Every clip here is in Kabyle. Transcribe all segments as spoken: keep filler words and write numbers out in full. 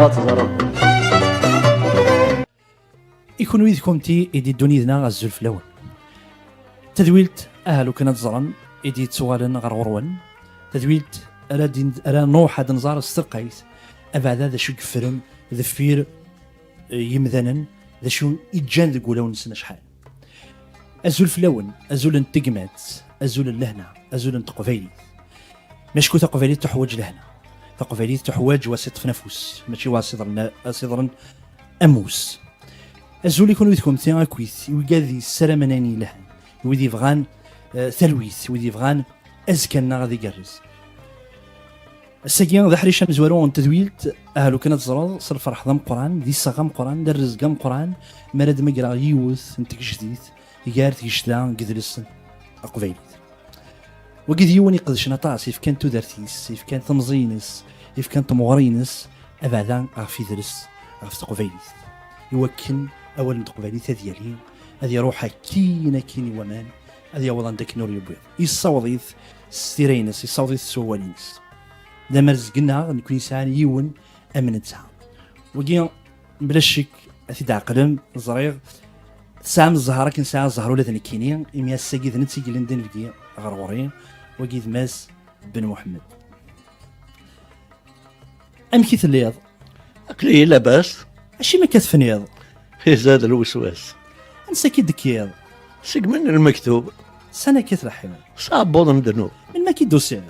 Ad teẓreḍ. I kunwi d kunti i d-iddun yid-neɣ, azul fell-awen. Tadwilt, aha lukan ad ẓren, i d-yettuɣalen ɣer ɣur-wen. Tadwilt ara d-, ara nruḥ ad nẓer s telqayt, abeɛda d acu i yeffren deffir, eh, yimdanen, d acu i ǧǧan deg wulawen-nsen acḥal. Azul fell-awen, azul n tegmat, azul n lehna, azul n teqbaylit. Macku taqbaylit tuḥwaǧ lehna. Taqbaylit tuḥwaǧ wa s-iṭṭfen afus, mačči wa s-iḍren, a-, s-iḍren amus. Azul i kunwi d kunti akkit, i wigad yessaramen ayen yelhan, i wid yebɣan, eh, talwit, i wid yebɣan azekka-nneɣ ad igerrez. Ass-agi d aḥric amezwaru n tedwilt, ah, lukan ad teẓreḍ, s lferḥ d ameqqran, d iseɣ ameqqran, d rrezg ameqqran, mi ara d-mmagreɣ yiwet n tgejdit gar tgecda n yidles aqbaylit. Wagi d yiwen iqedcen aṭas, yefkan tudert-is, yefkan temẓi-ines, yefkan temɣer-ines, abeɛda ɣef yidles, ɣef teqbaylit. Iwakken awal n teqbaylit ad yali, ad iruḥ akkin, akkin i waman, ad yaweḍ anda akken ur yewwiḍ. Yessaweḍ-it s tira-ines, yessaweḍ-it s wawal-ines. D amerzeg-nneɣ, nekni yesɛan yiwen am netta. Wagi, bla ccek, ad t-id-ɛeqlem, ẓriɣ tesɛam zzher akken sɛiɣ zzher ula d nekkini, imi ass-agi d netta i yellan d inebgi ɣer ɣur-i, wagi d Mass Ben Muḥemmed. Amek i telliḍ? Aql-iyi labas. Acimi akka tefniḍ? Izad lweswas. Ansa akka i d-tekkiḍ? Seg melmi lmektub? Sani akka tleḥḥiḍ? S aɛebbuḍ n ddnub. Melmi akka i d-tusiḍ?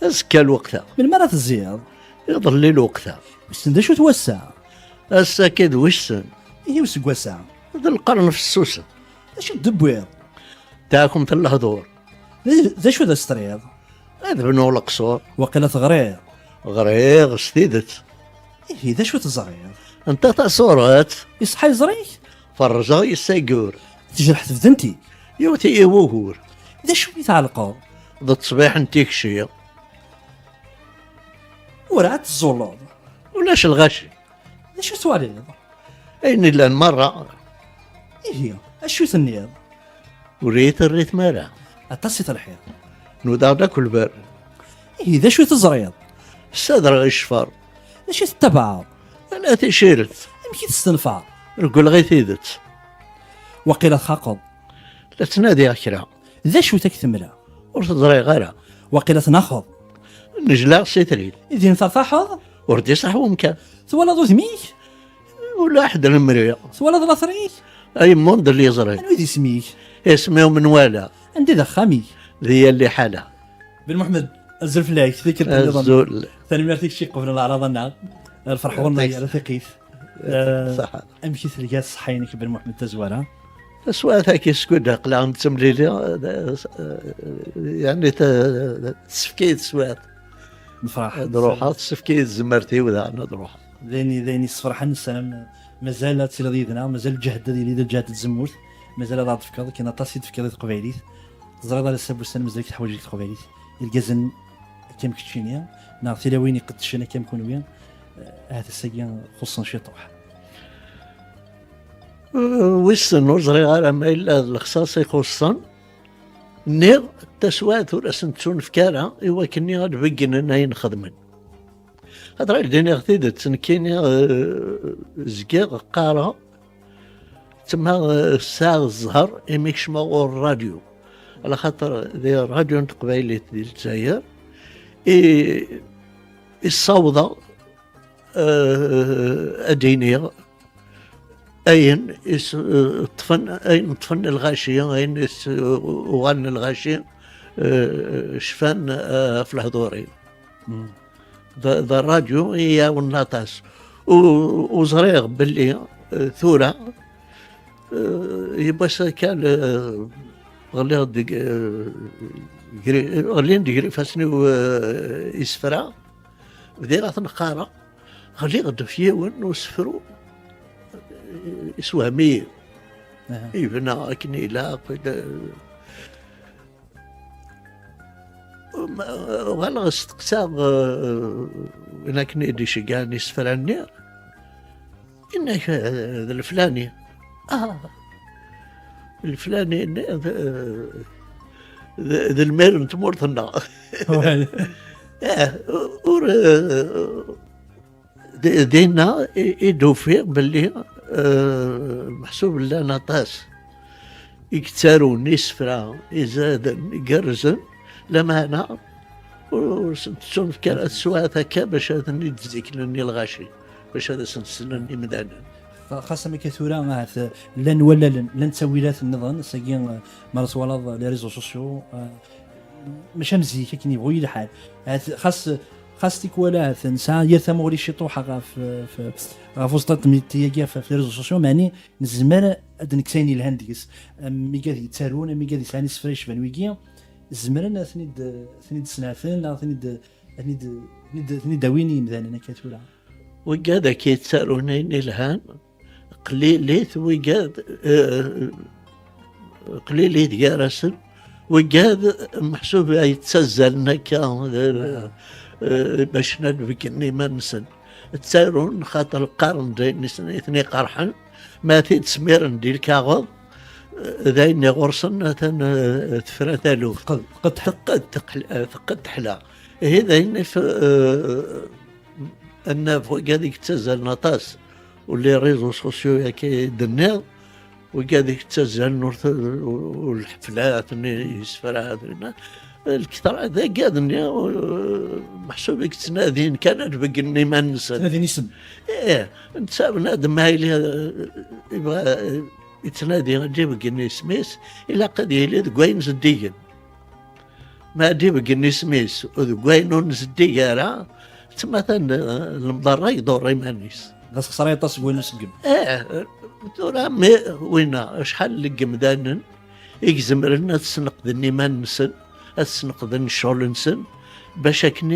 Azekka lweqt-a. Melmi ara tezziḍ? Iḍelli lweqt-a. Wissen d acu-t wass-a? Ass-agi d wissen. Ihi useggas-a? D lqern fessusen. D acu d-tewwiḍ? Taɛkumt n lehdur. D, d acu d as-triḍ? Ad bnuɣ leqṣur. Waqila teɣriḍ. Ɣriɣ s tidet. Ihi, d acu teẓriḍ? Anta tasuret? Iṣeḥḥa yeẓri-k? Ferrzeɣ yes-s ayyur. Tejreḥ tebdent-ik? Yewwet-iyi wugur. D acu i tɛelqeḍ? D ttṣbiḥ n tikci. Werɛad teẓẓulleḍ? Ulac lɣaci. D acu twaliḍ? Ayen illan merra. Ihi, acu i tenniḍ? Ur iyi-territem ara. Aṭas i telḥiḍ. Nudaɣ-d akk lberr. Ihi, d acu i teẓriḍ? Ssadreɣ i ccfer. D acu i tettabaɛeḍ? Ala ticiret. Amek i testenfaṛ? Reggleɣ i tidet. Waqila txaqeḍ. La ttnadiɣ kra. D acu-t ak temla? Ur t-ẓriɣ ara. Waqila tnaxeḍ. Nejlaɣ s itri. I din tertaḥeḍ? Ur d-iṣaḥ wemkan. Twalaḍ udem-ik? Ula ḥedd lemri. Twalaḍ later-ik? Ay mund li yeẓri. Anwa i d isem-ik? Isem-iw Menwala. Anda i d axxam-ik? Di yal liḥala. Ben Muḥemmed, azul fell-ak, tikkelt nniḍen. Azul. Tanemmirt i kečč iqeblen leɛraḍa-nneɣ. Lferḥ ɣur-neɣ. Ara tiqit. Eh, ṣaḥa. Amek i telga ṣṣeḥḥa-inek, Ben Muḥemmed, tazwara? Taswiɛt-agi skud aql-aɣ nettemlili, eh, eh, yeɛni te-, tessefk-iyi teswiɛt. Nefreḥ. Ad ruḥeɣ, tessefk-iyi tzemmert-iw daɣen ad ruḥeɣ. D ayen, d ayen yessefraḥen, nessaram mazal ad tiliḍ yid-neɣ, mazal lǧehd ad yili d lǧehd n tzemmurt, mazal ad aɣ-d-tefkeḍ, akken aṭas i d-tefkiḍ i teqbaylit. Teẓriḍ ar ass-a n wussan mazal-ik teḥwaǧ-ik teqbaylit. Irgazen akka am keččini, neɣ tilawin iqeddcen akka am kunwi, eh, ahat ass-agi xuṣṣen ciṭuḥ. Eh, wissen, ur ẓriɣ ara ma yella d lexṣaṣ ixuṣṣen. Nniɣ, taswiɛt ur asen-ttunefk ara i wakken ad beggnen ayen xedmen. Xaṭer ad d-iniɣ tidet, nekkini, eh, zgiɣ qqareɣ, tma, eh, sɛiɣ zzher imi kecmeɣ ɣur rradyu. Ala xaṭer di rradyu n teqbaylit di Lezzayer i, i ssawḍeɣ, eh, ad d-iniɣ ayen is-, eh, ṭṭfen, ayen ṭṭfen lɣaci, ayen is-, uɣalen lɣaci, eh, cfan, eh, ɣef lehdur-iw. D, d rradyu i yi-iɛawnen aṭas. U, u ẓriɣ belli, eh, tura, eh, yiwwas akka, eh, ɣliɣ deg, eh, gri-, ɣlin-d gar ifassen-iw, eh, isefra, bdiɣ ad ten-qqareɣ, ɣliɣ-d ɣef yiwen n usefru, eh, isewhem-iyi. Aha. Yebna akken ilaq, eh, Ma, uɣaleɣ steqsaɣ, eh, win akken i d-iceggɛen isefra-nni, inna-k, eh, d leflani. Ah, leflani-nni d, d, d lmir n tmurt-nneɣ. Eh, ur, eh, D- dinna i i d-ufiɣ belli eh, meḥsub llan aṭas i yettarun isefra izaden igerrzen, lameɛna ur sen-tettunefk ara teswiɛt akka bac ad ten-id-ziklen i lɣaci, bac ad asen-slen imdanen. Xas am akka tura ahat llan wallalen, llan ttawilat nniḍen, sagi eh, mi ara twalaḍ les réseaux sociaux, eh, mačči am zik akken yebɣu yili lḥal. Ahat xas xas tikwal ahat nesɛa yir tamuɣli ciṭuḥ ɣef ɣef ɣef uẓeṭṭa n tmidti-agi ɣef les réseaux sociaux, meɛni nezmer ad d-nekkes ayen yelhan deg-s. Am wigad yettarun, am wigad yesɛan isefra yecban wigi, zemren ad ten-id-sneɛten neɣ ad ten-id-awin i yimdanen akka tura. Wigad akka yettarun ayen ilhan, qlilit wigad eh, qlilit gar-asen wigad meḥsub yettazzalen akka eh, eh, bac ad beggen iman-nsen. Ttarun xaṭer qqaren-d ayen i ten-iqerḥen, ma t-id-smiren di lkaɣeḍ eh, d ayen iɣursen atan eh, tefra taluft. Teqqed teḥla. Ihi d ayen if eh, annav wigad i yettazzalen aṭas, u les réseaux sociaux akka i d-tenniḍ, wigad i yettazzalen ur t- ur lḥeflat-nni, isefra-nni, lketṛa d agad-nni meḥsub i yettnadin kan ad beggen iman-nsen. Ttnadin isem. Ih, netta bnadem ma yili eh, yebɣa eh, yettnadi ad d-ibeggen isem-is, ilaq ad yili deg wayen zeddigen. Ma ad d-ibeggen isem-is deg wayen ur nzeddig ara, ttmatan eh, lemḍerra iḍurr iman-is. D asexṣar aṭas deg wayen useggem. Eh, tura mi winna acḥal n yimdanen i izemren ad sneqden iman-nsen, ad sneqden ccɣel-nsen, bac akken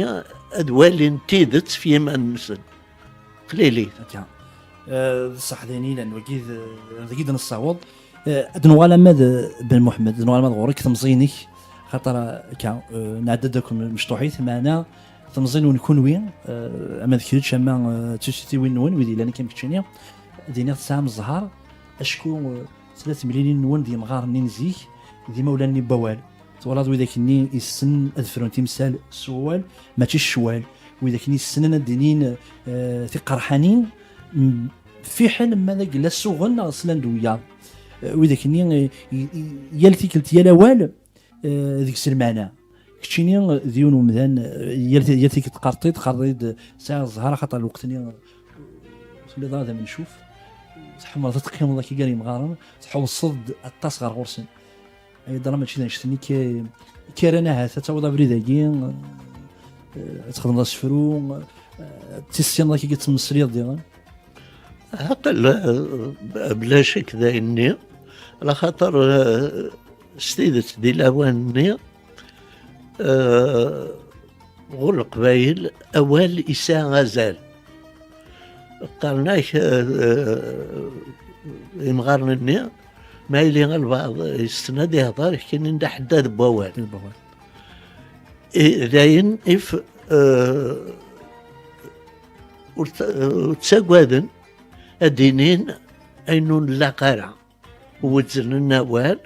ad walin tidet f yiman-nsen. Qlilit. Akka. Eh, d ṣṣeḥ d ayen yellan, wagi d- dagi d-nessaweḍ. Eh, ad nuɣal ama d Ben Muḥemmed, ad nuɣal ama d ɣur-k temẓi-inek, xaṭer akka eh, nɛedda-d akk mecṭuḥit, meɛna temẓi-nwen kunwi, eh, ama d kečč ama eh, d tussitiwin-nwen wid yellan akka am keččini, ad iniɣ tesɛam zzher, acku eh, tella temlilin-nwen d yimɣaren-nni n zik, d imawlan-nni n wawal. Twalaḍ widak-nni issen ad frun timsal s wawal, mačči s ccwal. Widak-nni issnen ad d-inin eh, tiqerḥanin, m- fiḥel ma d agella suɣen neɣ slan-d wiyaḍ. Eh, widak-nni eh, i- i- yal tikkelt, yal awal eh, deg-s lmeɛna. Keččini eh, d yiwen umdan, eh, yal ti- yal tikkelt teqqareḍ-t-id, teqqareḍ-id eh, sɛiɣ zzher axaṭer lweqt-nni eh, ur telliḍ ara d amencuf. Tḥemmleḍ ad teqqimeḍ akka gar yimɣaren, tḥewṣeḍ-d aṭas ɣer ɣur-sen. Ay dara mačči d annect-nni k- kkaran ahat ad tawiḍ abrid-agi, eh, ad txedmeḍ asefru, eh, tissineḍ akka ad temmesliḍ diɣen. Aql eh, bla cek d ayen-nni, laxaṭer eh, s tidet di lawan-nni eh, ɣur Leqbayel awal isɛa azal. Qqaren-ak eh, eh, imɣaren-nni ma yili albaɛḍ yessen ad ihḍer, kinin d aḥeddad n wawal. I- dayen if eh, ur t- ur ttagaden ad d-inin ayen ur nlaq ara, wezznen awal,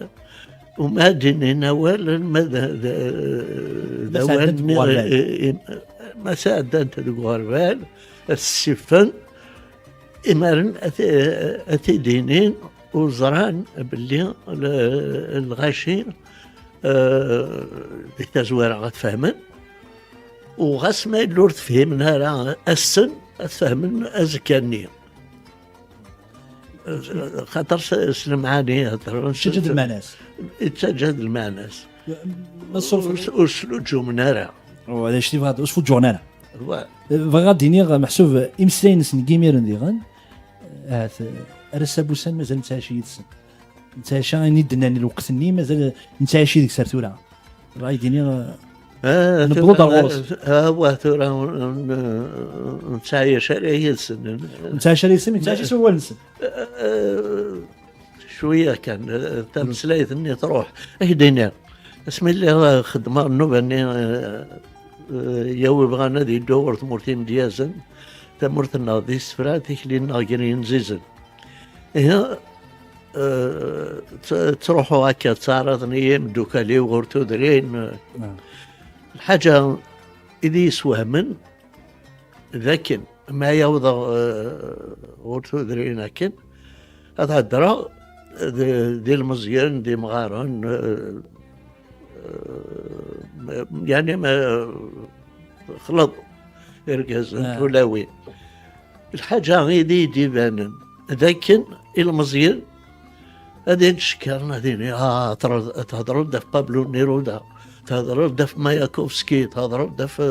uma ad d-inin awal ma d- d- d Ma sɛeddant deg uɣerbal. Eh, eh, ma sɛeddant deg uɣerbal, ad ssifen imaren ad t- ad t-id-inin, u ẓran belli l- lɣaci eh, di tazwara ad fehmen, u ɣas ma yella ur tefhimen ara assen ad fehmen azekka-nni. Xaṭer s- s lemɛani heddren. Yettaǧǧa-d lmeɛna-s. Yettaǧǧa-d lmeɛna-s. Ma ṣṣurf- Ur s- ur sluǧumen ara. Wa d acu tebɣiḍ, ur sfuǧǧuɣen ara. Wa- Bɣiɣ ad d-iniɣ meḥsub imeslayen-nsen n yimiren diɣen, ahat ar ass-a n wussan mazal nettɛici yid-sen. Nettɛici ayen i d-nnan lweqt-nni, mazal nettɛici deg-s ar tura. Bɣiɣ ad d-iniɣ Ah, newweḍ-d ar ɣur-s. Ah, wa tura ur- ur- ur nettɛayac ara yid-sen. Nettɛici ara yid-sen, nettɛici s wawal-nsen. Eh, cwiya kan eh, tameslayt-nni truḥ. Ak-d-iniɣ, asmi lliɣ eh, xeddmeɣ nnuba-nni eh, eh, yawi bɣan ad yeddu ɣur tmurt imedyazen, tamurt-nneɣ d isefra, tikli-nneɣ gar yinzizen. Ihi eh, tt- ttruḥuɣ akka, ttɛaraḍen-iyi imeddukal-iw ɣur tudrin. Lḥaǧa i d iyi-iswehmen d akken ma awḍeɣ, eh, ɣur tudrin akken, ad heddreɣ d, d ilmeẓyen, d imɣaren, eh, eh, yani, ma, xleḍ irgazen, ah, tulawin. Lḥaǧa i d iyi-d-ibanen d akken ilmeẓyen ad incekkaren, ad ini, ah, thedreḍ-d ɣef Pablo Neruda, thedreḍ-d ɣef Mayakovsky, thedreḍ-d ɣef, eh,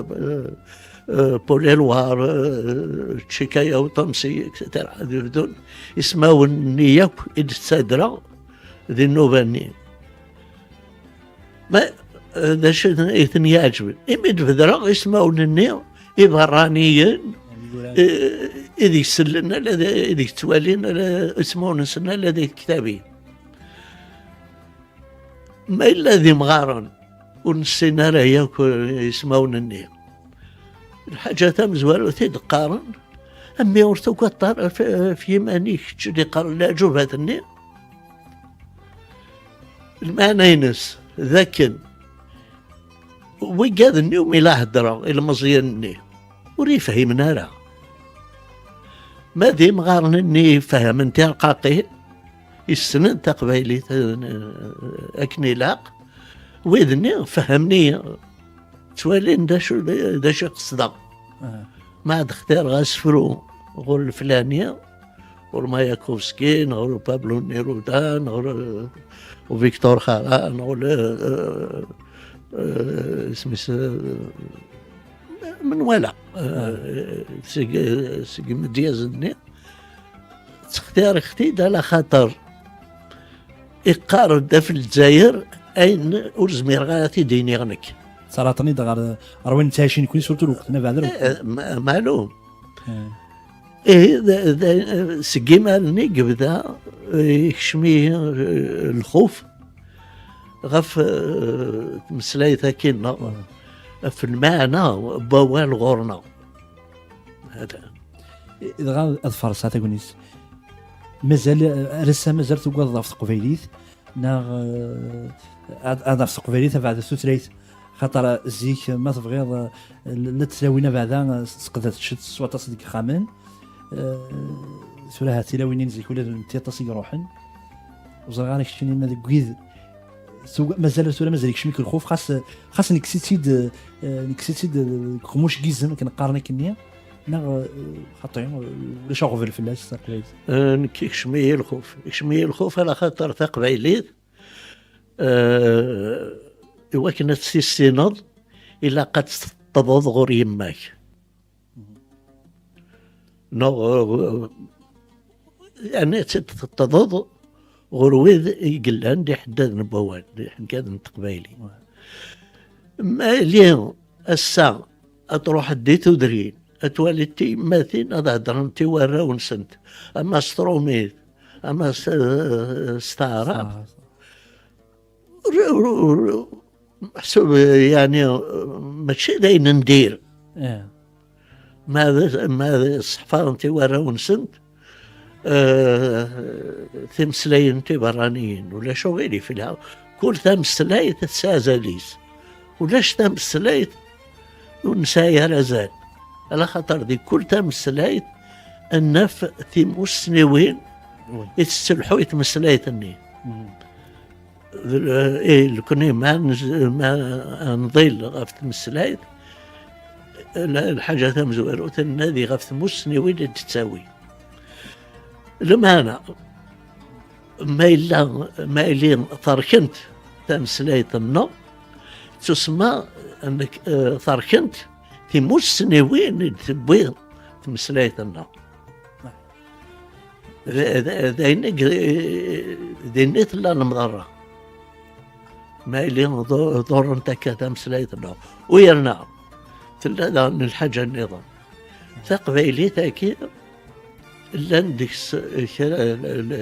eh, Paul Éluard, eh, Chikaya Utamsi, et cetera. Ad bdun ismawen-nni yakk i d-ttadreɣ di nnuba-nni. Ma, eh, d acu i ten-iɛeǧben? Imi d-bedreɣ ismawen-nni iberraniyen, eh, ideg sellen, ala d, ideg ttwalin, ala ismawen-nsen, ala di tektabin. Ma yella d imɣaren, ur nessin ara yakk ismawen-nni. Lḥaǧa tamezwarut i d-qqaren, a mmi, ur tugadeḍ ara ɣef, ɣef yiman-ik, kečč i d-iqqaren leɛǧubat-nni? Lmeɛna-ines d akken wigad-nni umi la heddreɣ, ilmeẓyen-nni, ur yi-fhimen ara. Ma d imɣaren-nni fehmen tirqaqin, issnen taqbaylit, eh, akken ilaq, wid-nni fehmen-iyi, ttwalin d acu, d acu i qesdeɣ. Ah. Ma ad xtireɣ asefru ɣur leflani, ɣur Mayakovsky, neɣ ɣur Pablo Neruda, neɣ ɣur, eh, Victor Jara, neɣ ɣur, eh, eh, isem-is, eh, menwala, eh, seg, seg imedyazen-nni, ttextiriɣ-t-id ala xaṭer iqqar-d ɣef Lezzayer ayen ur zmireɣ ara ad t-id-iniɣ nekk. Ttaraḍ-ten-id ɣer, ɣer wayen ttɛicin nekkni, surtout lweqt-nni abeɛda. Eh, ma-, malum. Eh. Ihi, d, d, seg imal-nni yebda, eh, ikcem-iyi, eh, lxuf ɣef, eh, tmeslayt-agi-nneɣ, ɣef lmeɛna n wawal ɣur-neɣ. Hada. Dɣa ad farṣeɣ tagnit. Mazal, ar ass-a mazal tugadeḍ ɣef teqbaylit, neɣ, eh, ad, ad ɣef teqbaylit abeɛda tutlayt? Xaṭer zik, ma tebɣiḍ, eh, la tlawin abeɛda, eh, seqdacent s waṭas deg yexxamen. Eh, tura ha tilawin n zik ula d netta aṭas i iruḥen. Ur ẓriɣ ara keččini ma deg wid tuga-, mazal ar tura mazal ikcem-ik lxuf, xas, xas nekkes-itt-id, eh, nekkes-itt-id, eh, deg uqemmuc n yizem, akken qqaren akkenni, neɣ, eh, xaṭi, eh, ulac aɣbel fell-as, taqbaylit? Eh, nekk ikcem-iyi lxuf. Ikcem-iyi lxuf ala xaṭer taqbaylit, eh, i wakken ad tt-tissineḍ, ilaq ad teṭṭḍeḍ ɣur yemma-k. Neɣ, eh, yani ad tt-teṭṭḍeḍ ɣur wid i yellan d iḥeddaden n wawal, d iḥeddaden n teqbaylit. Ma yili ass-a ad truḥeḍ di tudrin, ad twaliḍ tiyemmatin ad heddrent i warraw-nsent, ama s trumit, ama s, s taɛrabt. Ur, ur, ur, meḥsub, yani, mačči d ayen n dir. Eh. Ma d, ma d sseḥfarent i warraw-nsent, eh, timeslayin tiberraniyin, ulac uɣilif, la. Kul tameslayt tesɛa azal-is. Ulac tameslayt ur nesɛi ara azal. Ala xaṭer di kul tameslayt ad naf timussniwin i tettelḥu i tmeslayt-nni. D l-, eh, nekni ma nz-, ma nḍil ɣef tmeslayt, la, lḥaǧa tamezwarut, ad nnadi ɣef tmussniwin i d-tettawi. Lmeɛna, ma yella, ma yili terkent tameslayt-nneɣ, tusma nekk, eh, terkent timussniwin i d-tewwi tmeslayt-nneɣ. D, d, d ayen i, din i tella lemḍerra. Ma yili ḍu-, ḍurrent akka tameslayt-nneɣ. U yerna, tella daɣen lḥaǧa nniḍen. Taqbaylit-agi, llan deg-s kra, l-, l-,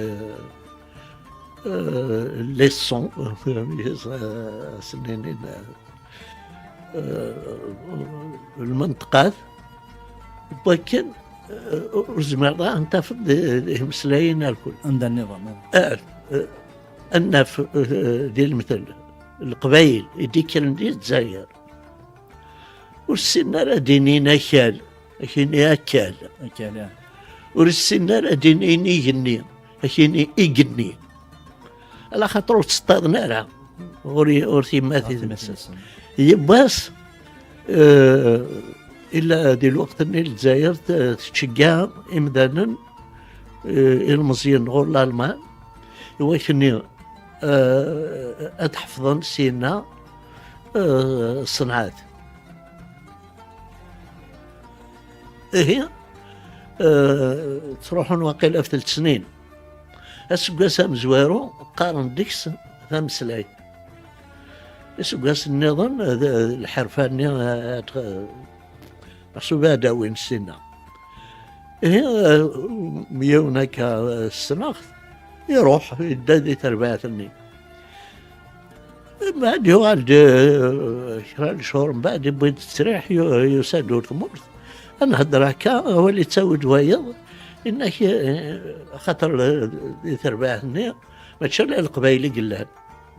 eh, les sons, eh, as-ninin, eh, lmenṭqat, wakken, eh, ur zmireḍ ara ad tafeḍ di, di imeslayen alkul. Anda nniḍen, eh. Eh, eh, ad naf, eh, di lemtel, Leqbayel i d-ikkren di Lezzayer, ur ssinen ara ad inin akal. Akini akal. Akal, ya. Ur ssinen ara ad inin igenni. Akini igenni. Ala xaṭer ur ttseṭṭaḍen ara. Ur, ur timatin-nsen. Yiwwas, eh, illa di lweqt-nni Lezzayer t-, tettceggiɛ imdanen, eh, ilmeẓyen ɣur Lalman, i wakken, eh, ad ḥefḍen syenna, eh, ṣṣenɛat. Ihi, eh, ttruḥun waqila ɣef telt snin. Aseggas amezwaru qqaren deg-s tameslayt. Aseggas nniḍen, d, d lḥerfa-nni, eh, meḥsub ad d-awin ssinna. Ihi, eh, yiwen akka, eh, ssneɣ-t, iruḥ, yedda di terbaɛt-nni. Mbeɛd yuɣal-d, eh, kra n lechur mbeɛd, yewwi-d ttesriḥ, yu-, yusa-d ɣer tmurt. Ad nhedder akka, awal yettawi-d wayeḍ, inna-k, eh, axaṭer, eh, di terbaɛt-nni, mačči ala Leqbayel i yellan.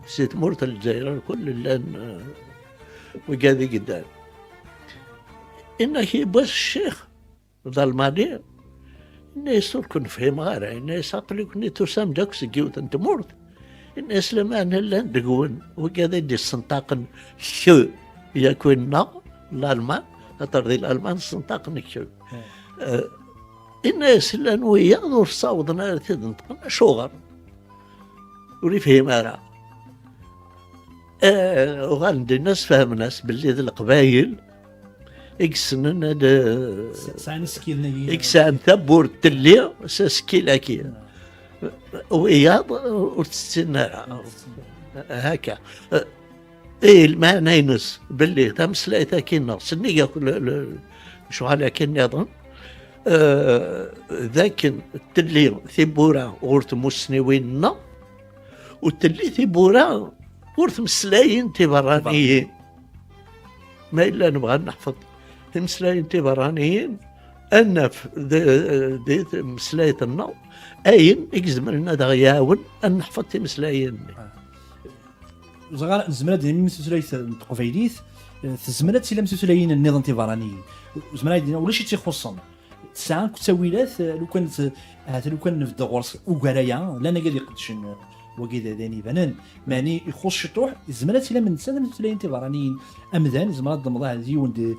Si tmurt n Lezzayer lkul llan, eh, wigad i yeddan. Inna-k yiwwas ccix d Almani, inna-yas ur ken-fhimeɣ ara, inna-yas aql-iken-id tusam-d akk seg yiwet n tmurt, inna-yas lameɛna llan deg-wen wigad i d-yessenṭaqen k, yak winna Lalman, aṭer di Lalman ssenṭaqen k. Eh, inna-yas llan wiyaḍ ur ssawḍen ara ad t-id-neṭqen, acuɣer? Ur ifhim ara. Eh, uɣalen dinna sfehmen-as belli d Leqbayel i yessnen ad, s-, sɛan isekkilen-agi, i yesɛan tawwurt telli s asekkil-agi. Wiyaḍ ur tt-ssinen ara. Ur tt-ssinen. Haka. Eh, lmeɛna-ines belli tameslayt-agi-nneɣ, sennig akk le-, le-, lecɣal-agi nniḍen, eh, d akken telli tiwwura ɣur tmussniwin-nneɣ, u telli tiwwura ɣur tmeslayin tiberraniyin. Ma yella nebɣa ad neḥfeḍ timeslayin tiberraniyin, ad naf di, di tmeslayt-nneɣ ayen i izemren ad aɣ-iɛawen ad neḥfeḍ timeslayin-nni. Ẓer, nezmer ad d-nini tutlayt n teqbaylit, eh, tezmer ad tili am tutlayin nniḍen tiberraniyin. Nezmer ad d-nini ulac i tt-ixuṣṣen. Tesɛa akk ttawilat, eh, lukan t-, ahat lukan nebda ɣur-s ugar aya, llan agad iqeddcen, eh, wagi d, d ayen ibanen. Meɛni ixuṣṣ ciṭuḥ, yezmer ad tili am netta am tutlayin tiberraniyin. Amdan yezmer ad d-temḍeɛ d yiwen d, eh,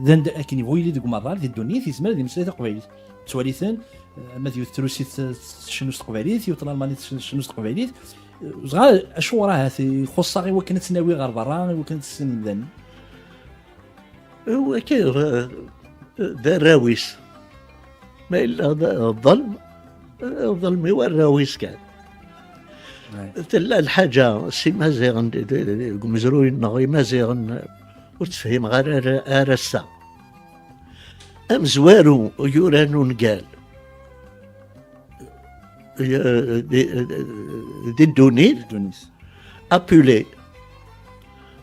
d anda akken yebɣu yili deg umaḍal, di ddunit, yezmer ad yemmeslay taqbaylit. Ttwali-ten, eh, ama d yiwet trusit, eh, tcennu s teqbaylit, yiwet n Lalmanit tcennu s teqbaylit. Eh, dɣa acuɣer ahat ixuṣṣ-aɣ i wakken ad tt-nawi ɣer berra, i wakken ad tt-ssinen imdanen? Wagi d, d arraw-is. Ma yella d, d ḍelm, d ḍelm i warraw-is kan. Tella lḥaǧa s Imaziɣen, d, d, d, deg umezruy-nneɣ Imaziɣen, ur tt-fhimeɣ ara, ara, ara ass-a. Amezwaru yuran ungal, eh, di, di ddunit, Ddunit. Apulé.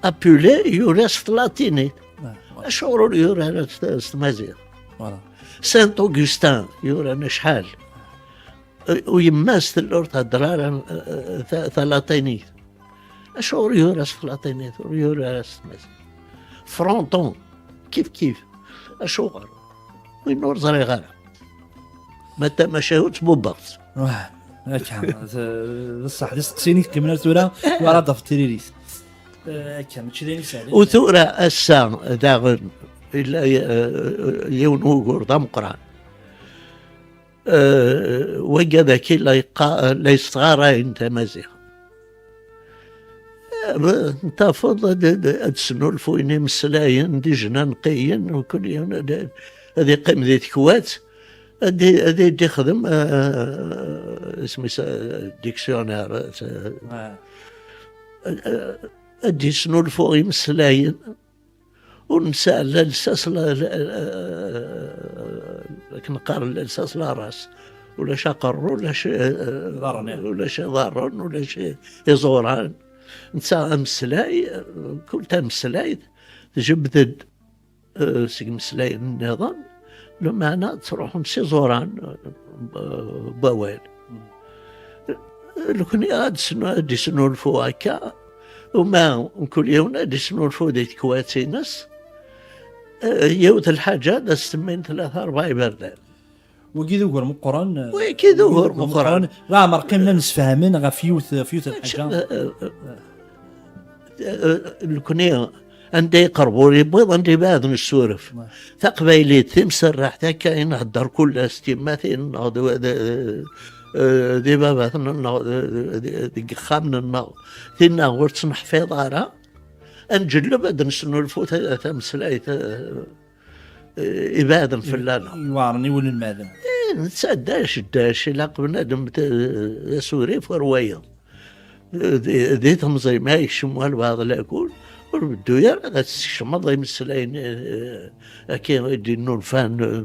Apulé yura s tlatinit. Ah, ouais. Acuɣer ur yura ara s, s tmaziɣt? Voilà. Saint Augustin yuran acḥal. U yemma-s tella ur thedder ara, eh, ta-, talatinit. Acuɣer yura s tlatinit, ur yura ara s tmaziɣt? Fronton, kif kif. Acuɣer? Win ur ẓriɣ ara. Ma d tamacahut, bubbeɣ-tt. Wah, akka, d, d ṣṣeḥ, d isteqsiyen i tkemmel ar tura, wara d-tafeḍ tiririt. Eh, akka, mačči d ayen isehlen. U tura ass-a, daɣen, yella, eh, yiwen wugur d ameqqran. Eh, wagi d aki la yeqqa-, la yesɣarayen tamaziɣt. Eh, b-, tafeḍ ad, ad, ad snulfuyen imeslayen d ijnanqiyen, u kul yiwen ad, ad iqqim di tekwat, ad i-, ad i-, d-ixdem, eh, isem-is, eh, dictionnaire, eh, Ah. eh, ad d-isnulfu imeslayen. Ur nesɛi la lsas, la, la, akken qqaren, la lsas, la ras. Ulac aqerru, ulac, eh, Iḍarren, eh. Ulac iḍarren, ulac i-, iẓuran. Netta ameslay, eh, kul tameslayt tjebbed-d, eh, seg imeslayen nniḍen, lameɛna ttruḥun s iẓuran, eh, n wawal. Nekni ad snu-, ad d-isnulfu akka, uma mkul yiwen ad d-isnulfu di tekwat-ines, Eh, yiwet lḥaǧa, ad as-semmin tlata, rebɛa iberdan. Wagi d ugur meqqren. Wagi d ugur meqqren. Leɛmer qqimen ad msefhamen ɣef yiwet, ɣef yiwet lḥaǧa. Eh, eh, nekni, anda iqerb ur yewwiḍ, anda ibɛed nessuref. Taqbaylit timserreḥt akka i nhedder kul ass, tyemmatin-nneɣ d, d, eh, d ibabaten-nneɣ, d, d, d, deg yexxamen-nneɣ, tinna ur tt-neḥfiḍ ara. Ad nǧelleb ad nesnulfu ta-, tameslayt, eh, eh, ibeɛden fell-aneɣ. Iweɛren i wul n madem. Eh, netta dac, dac, ilaq bnadem t-, d asurif ɣer wayeḍ. Eh, di, di temẓi, ma yekcem walbeɛḍ lakul, ur beddu ara ad tessekcmeḍ imeslayen, eh, akka i d-innulfan, eh,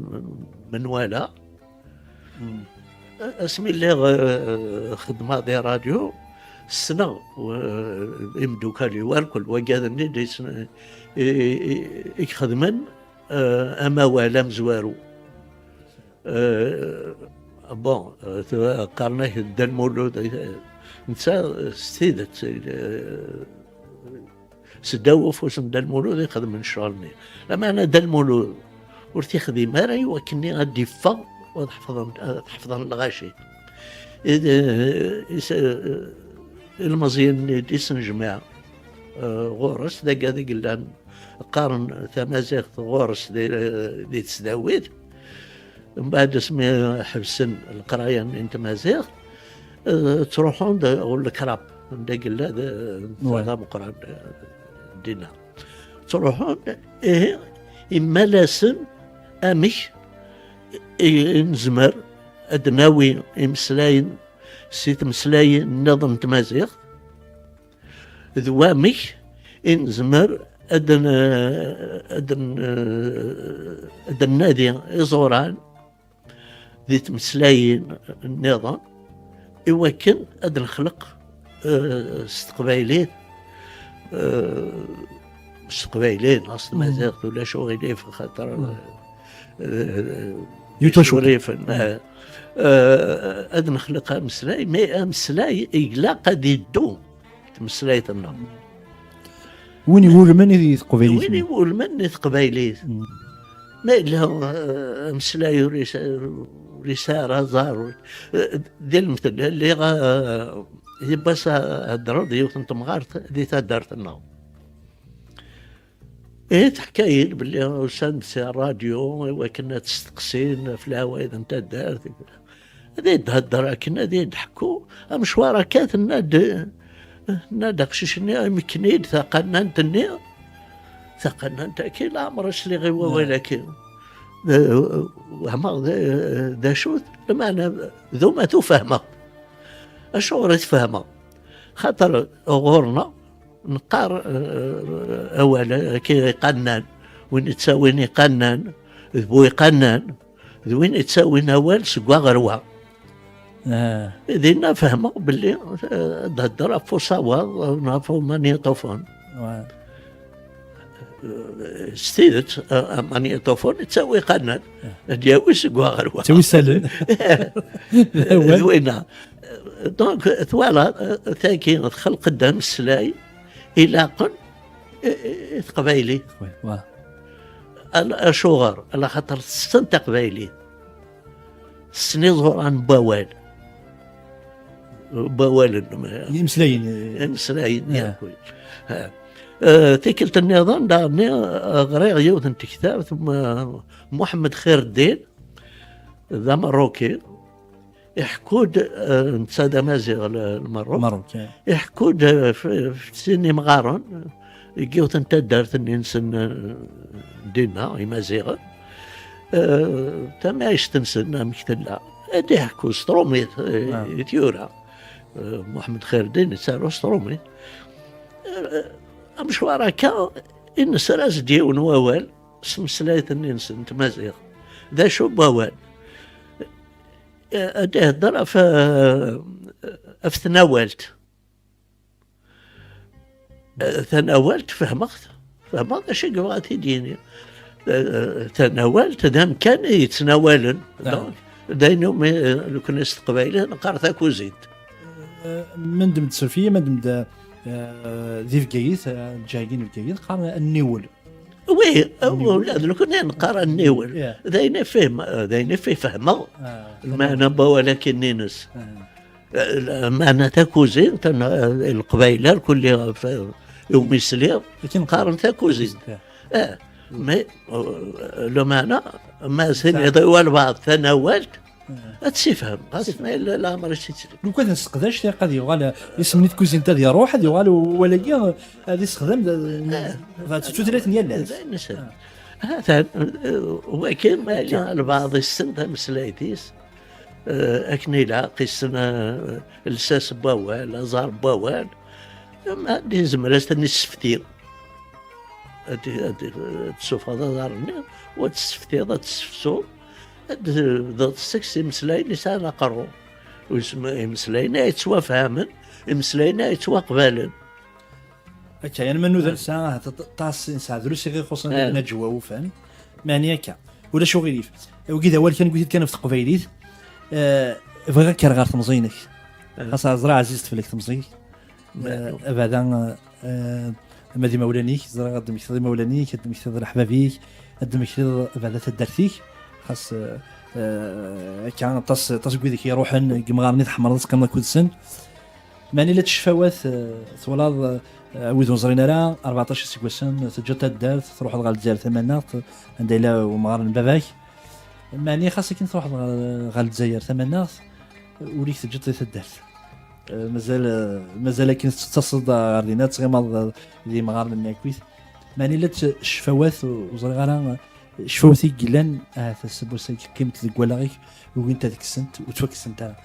menwala. Asmi lliɣ, eh, xeddmeɣ di rradyu, ssneɣ, eh, imeddukal-iw, alkul wagad-nni d-, i, i, i ixedmen, eh, amawal amezwaru. Eh, bon, eh, qqaren-ak Dda Lmulud, eh, netta, eh, s tidet, eh, seddaw ufus n Dda Lmulud i xedmen ccɣel-nni. Lameɛna Dda Lmulud ur t-ixdim ara i wakken ad d-iffeɣ, ad ḥefḍen, ad ḥefḍen lɣaci. I d-, is-, ilmeẓyen-nni d-isnejmaɛ, eh, ɣur-s, d agad i yellan qqaren tamaziɣt ɣur-s di, di tesdawit. Mbeɛd asmi ḥebsen leqraya-nni n tmaziɣt, eh, ttruḥun-d ɣer lekrab, anda yella d, d ameqqran, eh, dinna. Ttruḥun, ihi, imal-asen amek i, i nezmer ad d-nawi imeslayen si tmeslayin nniḍen n tmaziɣt, d wamek i nezmer ad n-, ad n-, ad d-nnadi iẓuran di tmeslayin nniḍen i wakken ad nexleq, eh, s teqbaylit, eh, s teqbaylit neɣ s tmaziɣt, ulac uɣilif, xaṭer, eh, eh, Yiwet twacult. Isurifen, eh, eh, ad nexleq ameslay, mais ameslay ilaq ad iddu tmeslayt-nneɣ. Win iwulmen i teqbaylit. Win iwulmen i teqbaylit. Ma yella, eh, ameslay ur yesɛi, ur yesɛi ara aẓar, ur, eh, di lemtel, lliɣ, eh, yiwwas heddreɣ-d yiwet n temɣart di taddart-nneɣ. Eh, teḥka-yi-d belli usan-d si rradyu i wakken ad steqsin ɣef leɛwayed n taddart. Ad yi-d-hedder akken, ad yi-d-ḥekku amecwar akka, tenna-d, tenna-d aqcic-nni, imekken-id taqannant-nni, taqannant-agi, leɛmer sliɣ i wawal-agi. D-, wehmeɣ d, d acu-t, lameɛna d umatu fehmeɣ. Acuɣer i tfehmeɣ? Xaṭer ɣur-neɣ neqqar, eh, awal, eh, akka iqannan, win ittawin iqannan, d bu iqannan, d win ittawin awal seg wa ɣer wa. Ah. Dinna fehmeɣ belli, eh, ad d-hedder ɣef usawaḍ, eh, neɣ ɣef umanyṭufun. Ouais. Eh, s tidet, eh, amanyṭufun ittawi iqannan, ad d-yawi seg wa ɣer wa. Yettawi isallen. D awal. D winna. Donc, twala, eh, tagi txelq-d ameslay ilaqen i, i, i teqbaylit. Oui, voilà. Al-, acuɣer? Ala xaṭer tessen taqbaylit. Tessen iẓuran n wawal. N wawalen. Imeslayen. Imeslayen, ah, yakk. Ha. Eh, tikkelt nniḍen, daɣen, eh, ɣriɣ yiwet n tektabt, M-, Muḥemmed Xirddin, d Ameṛṛuki. Iḥekku-d, eh, netta d Amaziɣ, l-, Lmeṛṛuk. Meṛṛuk, eh. Iḥekku-d, eh, f-, f sin imɣaren, eh, deg yiwet n taddart-nni-nsen, eh, dinna, Imaziɣen. Eh, tamɛict-nsen, amek tella. Ad iḥekku s tṛumit, eh, ah, i tyura. Eh, Muḥemmed Xirddin yettaru s tṛumit. Eh, amecwar akka, i nesra-as-d yiwen wawal s tmeslayt-nni-nsen n tmaziɣt. D acu n wawal? Eh, ad ihedder ɣef, eh, ɣef tnawalt. Eh, tanawalt, fehmeɣ-t. Fehmeɣ d acu i yebɣa ad t-id-yini. Eh, tanawalt d amkan i yettnawalen. Ah. Donc, d ayen umi, eh, nekni s teqbaylit neqqar takuzint. Eh, mendem-d, suref-iyi, mendem-d, eh, di Bgayet, eh, lǧahi n Bgayet, qqaren nniwel. Oui, ula d nekkni neqqar aniwel. D ayen i fehmeɣ, d ayen i fehmeɣ. Lmeɛna n wawal-agi-ines. Lmeɛna takuzint, n Leqbayel irkelli ɣef umi sliɣ, qqaren takuzint. Mais, lmeɛna, ma as-tiniḍ i walbeɛḍ tanawalt, ad tt-ifhem, ɣas ma yella leɛmer i tt-itteg. Lukan nesseqdac, tiqad yuɣal isem-nni n tkuzint ad iruḥ, ad yuɣal wawal-agi ad issexdam d tutlayt n yal ass. Hatan, wagi ma yella lbeɛḍ issen tameslayt-is, akken ilaq, issen lsas n wawal, aẓar n wawal, ad izmer ad ten-issefti. Ad tessufɣeḍ aḍar-nni, u ad tesseftiḍ, ad tessefsuḍ, ad tebduḍ tesseks imeslayen yesɛan aqerru. Imeslayen ay yettwafhamen, imeslayen ay yettwaqbalen. Akka, yan ma nuda nesɛa aṭas, nesɛa drus i ɣ-ixuṣṣen deg Naǧwa Ufan. Meɛni akka, ulac uɣilif. Wagi d awal kan, wwit-t kan ɣef teqbaylit. Bɣiɣ ad k-rreɣ ɣer temẓi-inek. Xas ẓriɣ ɛzizet fell-ak temẓi-k. Abada, ama d imawlan-ik, ẓriɣ ad d-temmektiḍ imawlan-ik, ad d-temmektiḍ leḥbab-ik, ad d-temmektiḍ abada taddart-ik. Xas akka, aṭas, aṭas n wid i k-iruḥen deg yimɣaren i tḥemmleḍ ad teqqimeḍ akked-sen. Meɛni la ccfawat, twalaḍ, wid ur ẓrin ara, rbeɛṭac iseggasen teǧǧiḍ taddart, truḥeḍ ɣer Lezzayer tamaneɣt, anda yella umɣar n baba-k. Meɛni xas akken truḥeḍ ɣer, ɣer Lezzayer tamaneɣt, ur i k-teǧǧiḍ di taddart. Mazal, mazal akken tettaseḍ ɣer dinna, ad tɣimeḍ d imɣaren-nni akkit. Meɛni llant ccfawat, ur ẓriɣ ara, ccfawat i yellan, ahat ass n wass-agi qqiment deg wallaɣ-ik, ugint ad kksent, ur ttwakksent ara.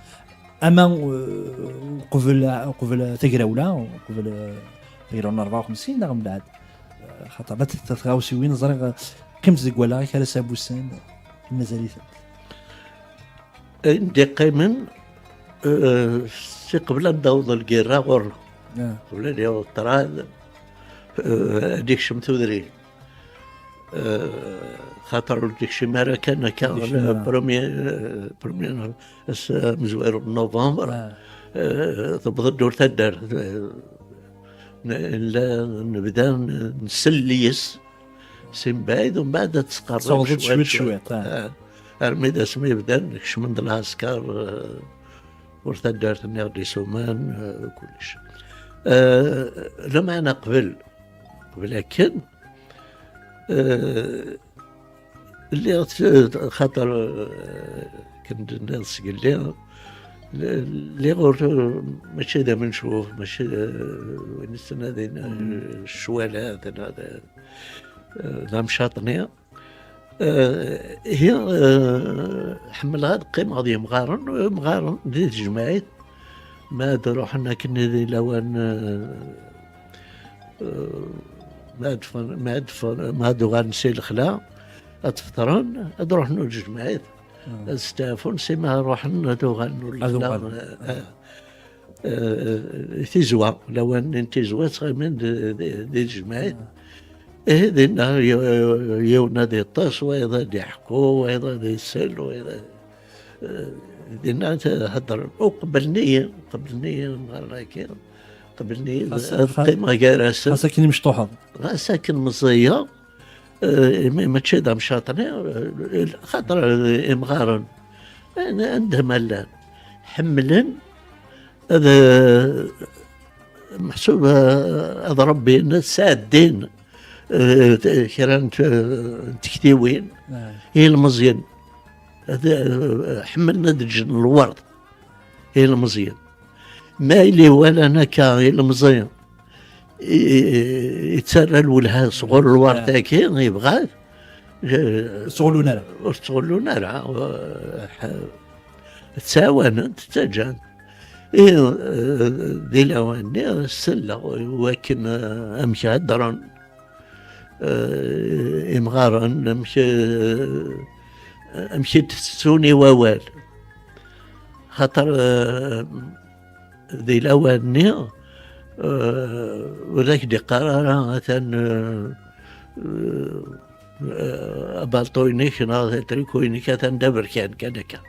Ama uqbel, uqbel tagrawla, uqbel tagrawla n rebɛa u xemsin neɣ mbeɛd, xaṭer la tefta tɣawsiwin, ẓriɣ qqiment deg wallaɣ-ik ar ass-a n wussan, mazal-itent. Ayen d-iqqimen, si qbel ad d-taweḍ lgirra ɣur-neɣ, qbel ad yaweḍ ṭṭrad, ad ikcem tudrin. Xaṭer ur d-ikcim ara kan akka, premier, premier ass amezwaru n novembre, tewweḍ-d ur taddart. Nella nebda nsell yes. Si mbeɛd, umbeɛd ad tettqerrib cwiṭ cwiṭ, armi d asmi bdan kecmen-d lɛesker, ur taddart-nni ɣ-d-isuman, kullec. Lameɛna qbel, qbel akken, lliɣ, xaṭer, akken d-tenniḍ sgelli, lliɣ ur, mačči d amencuf, mačči d win yettnadin ccwalat, d amcaṭni. Ihi, ḥemmleɣ ad qqimeɣ d yemɣaren, imɣaren di tejmaɛit, ma ad ruḥen akken di lawan, ma ad ffɣen, ma ad ffɣen, ma ad uɣalen si lexla, ad feṭren, ad ruḥen ur tejmaɛit, ad steɛfun, si ma ruḥen ad uɣalen ur lexla. Tizwa, lawan n tizwa ttɣimin di tejmaɛit. Ihi dinna yiwen ad iṭṭes, wayeḍ ad iḥku, wayeḍ ad isel, wayeḍ ad, dinna heddren. U qeblen-iyi, qeblen-iyi merra-agi, qeblen-iyi ad qqimeɣ gar-asen. Xas akken imecṭuḥeḍ. Xas akken meẓẓiyeɣ, imi mačči d amcaṭni, xaṭer imɣaren anda ma llan ḥemmlen ad, meḥsub, ad ṛebbin, ad sɛeddin kra n tektiwin i yilmeẓyen. Ḥemmlen ad ǧǧen lweṛt i yilmeẓyen. Ma yili walan akka ilemẓi yettarra lwelha sɣur lweṛt-agi, yebɣa-t, ur ttɣullun ara. Ur ttɣullun ara. Ttɛawanen-t, ttaǧǧan-t. Ihi, di lawan-nni, selleɣ i wakken amek heddren imɣaren, amek, amek i d-tettun i wawal. Xaṭer, di lawan-nni, ur ak-d-iqqar ara atan, abalṭu-inek neɣ atriku-inek atan d aberkan kan akka.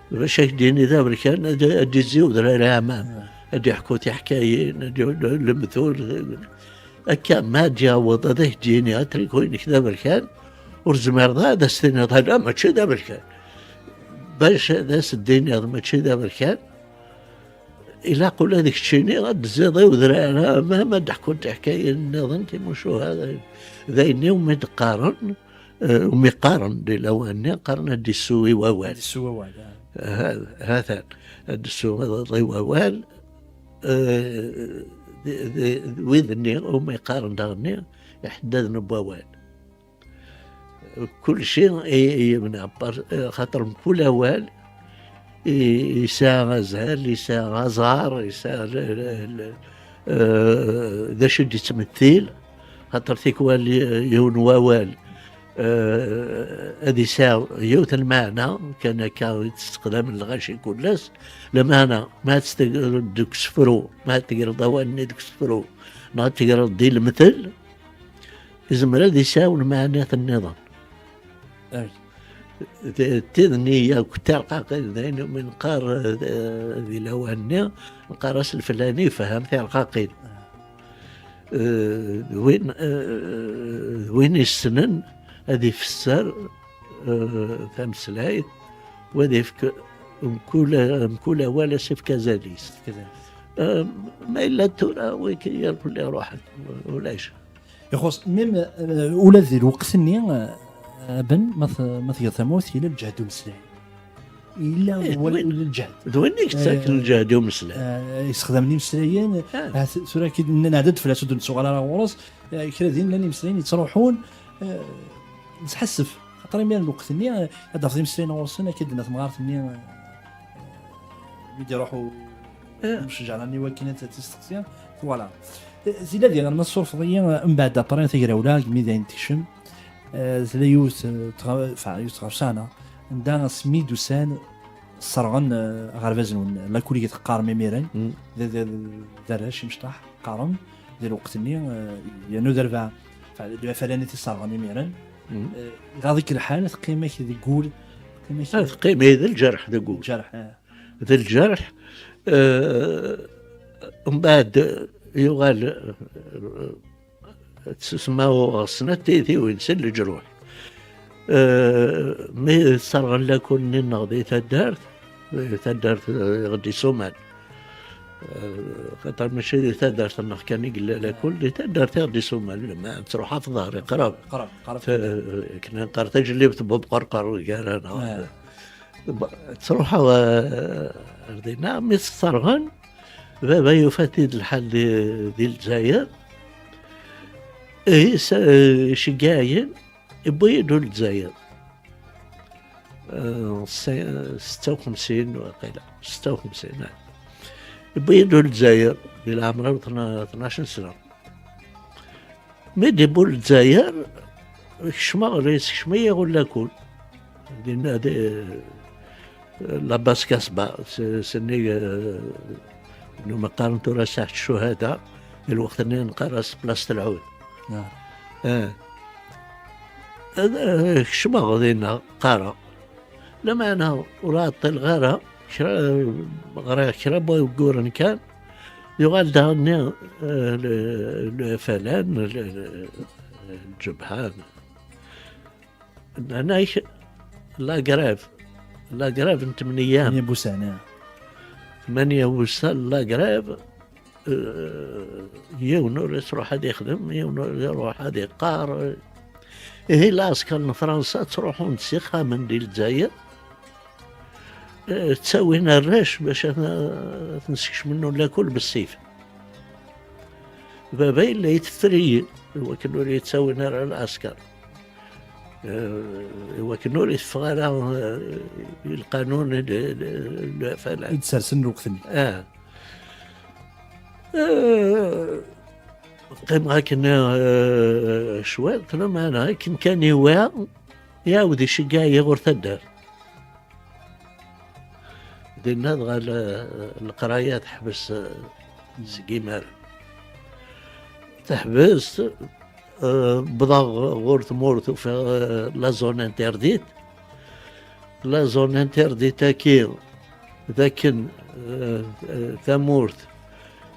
Bac ak-d-yini d aberkan, ad d-izziwed ar ɛmam, ad d-iḥku tiḥkayin, ad d-lemtul. Akka, ma ad d-yaweḍ ad ak-d-yini atriku-inek d aberkan, ur tezmireḍ ad as-tiniḍ ala, mačči d aberkan. Bac ad as-d-tiniḍ mačči d aberkan, ilaq ula d keččini ad d-tezziḍ i udrar, ama ma d-ḥkunt tiḥkayin nniḍen timucuha. D ayen umi d-qqaren, eh, umi qqaren di lawan-nni, qqaren ad d-issu i wawal. Ad d-issu wawal, ah. Ha-, hatan, ad d-issu i wawal, eh, d, d, d wid-nni umi qqaren daɣenni iḥeddaden n wawal. Kulci i, i yebna, par-, xaṭer mkul awal i, yesɛa azal, yesɛa aẓar, yesɛa l-, l-, l-, eh, d acu i d-yettmettil, xaṭer tikwal y-, yiwen wawal, eh, ad yesɛu yiwet lmeɛna, kan akka i tt-sseqdamen lɣaci kul ass, lameɛna ma ad tt-tegreḍ deg usefru, ma ad tegreḍ awal-nni deg usefru, neɣ ad tegreḍ di lemtel, izmer ad yesɛu lmeɛnat nniḍen. Ay. D, d tid-nni yakk tarqaqin, d ayen umi neqqar, eh, di lawan-nni, neqqar-as leflani yefhem tirqaqin. Eh, d win, eh, d win yessnen ad ifesser, eh, tameslayt, u ad ifk mkul, mkul awal ad s-ifk azal-is. Azal-is. Eh, ma yella tura, wiki irkelli ruḥen, ulac. Ixuṣ, même, eh, ula di lweqt-nni, eh, ben, ma t-, ma tgiḍ tamawt, yella lǧehd umeslay. Yella Eh, d wal-, win, lǧehd. D win i yettaken Eh, lǧehd i umeslay. Eh, yessexdamen imeslayen, Ah. eh, t-, tura ki n-, nɛedda-d fell-as, ur d-nettuɣal ara ɣur-s, eh, kra din llan imeslayen yettruḥun, eh, nesḥassef. Xaṭer imir n lweqt-nni, eh, ad d-tafeḍ imeslayen ɣur-sen, akka d-tenna temɣart-nni, eh, mi d-iruḥ u-, Eh. umceǧǧer-nni wakken ad t-, ad t-isteqsi, voilà. Eh, tila diɣen ma tessurfeḍ-iyi, eh, mbeɛd après tagrawla, deg mi d ayen tekcem, eh, tella yiwet, eh, tɣa-, enfin, yiwet tɣawsa, anda asmi d-usan sserɣen, eh, aɣerbaz-nwen, lakul i teqqarem imiren, Mm. d, d, d, d arrac imecṭaḥ, qqaren, di lweqt-nni, eh, yernu d arbaɛ, enfin, d afalan i t-isserɣen imiren. Mm. Eh, iɣaḍ-ik lḥal, teqqim-ak deg wul, teqqim-ak Ah, teqqim-iyi d lǧerḥ deg wul. Lǧerḥ, eh. D lǧerḥ, eh, mbeɛd yuɣal, eh, tsusma uɣeɣ snat tiytiwin si leǧruḥ. Eh, mi sserɣen lakul-nni-nneɣ di taddart, di taddart, eh, i ɣ-d-isuman. Eh, xaṭer mačči di taddart-nneɣ kan i yella lakul, di taddart i ɣ-d-isuman, ma tettruḥ ɣef ḍehri, qrib. Qrib, qrib. Ta-, kna neqqar tajellibt n Buqerqer gar-aneɣ. Ah. Ba-, ttruḥeɣ, eh, ar dinna, mi tt-sserɣen, baba yufa-t-id lḥal di, di Lezzayer. Ihi, s-, eh, iceggeɛ-iyi, yewwi-yi-d ur Lezzayer. Eh, se-, setta u xemsin waqila, setta u xemsin, ah. Yewwi-yi-d ur Lezzayer, di leɛmer-iw tna-, tnac n sna. Mi d-yewwi ur Lezzayer, kecmeɣ, yessekcem-iyi ɣur lakul. Dinna di, eh, la Basse Casbah, s-, sennig, eh, n umi qqaren tura Saḥet Ccuhada, di lweqt-nni neqqar-as Place Telɛud. Ah. Eh. Ad, eh, kecmeɣ dinna, qqareɣ. Lameɛna ur ɛeṭṭileɣ ara, kra, ɣriɣ kra n wagguren kan, yuɣal daɣenni, eh, le, le F L N, le, le, lǧebḥa. Nnan-ak la grève, la grève n tmenya. Tmenya n wussan, ah. Tmenya n wussan, la grève, eh, yiwen ur ittruḥ ad ixdem, yiwen ur iruḥ ad iqqar. Ihi lɛesker n Fransa ttruḥun-d s ixxamen di Lezzayer, eh, ttawin arrac bac ad, ad ten-skecmen lakul bessif. Baba yella yetteffer-iyi i wakken ur yi-ttawin ara lɛesker. Eh, i wakken ur iteffeɣ ara, eh, i lqanun n, n, n, n, I d-sersen lweqt-nni. Ah. Eh, qqimeɣ akken, eh, cwiṭ, lameɛna akken kan iwa, iɛawed iceggeɛ-iyi ɣur taddart. Dinna dɣa le-, leqraya teḥbes, eh, seg imaren. Teḥbes, eh, wwḍeɣ ɣur tmurt, ufiɣ, eh, la zone interdite. La zone interdite-agi, d akken, eh, eh, tamurt,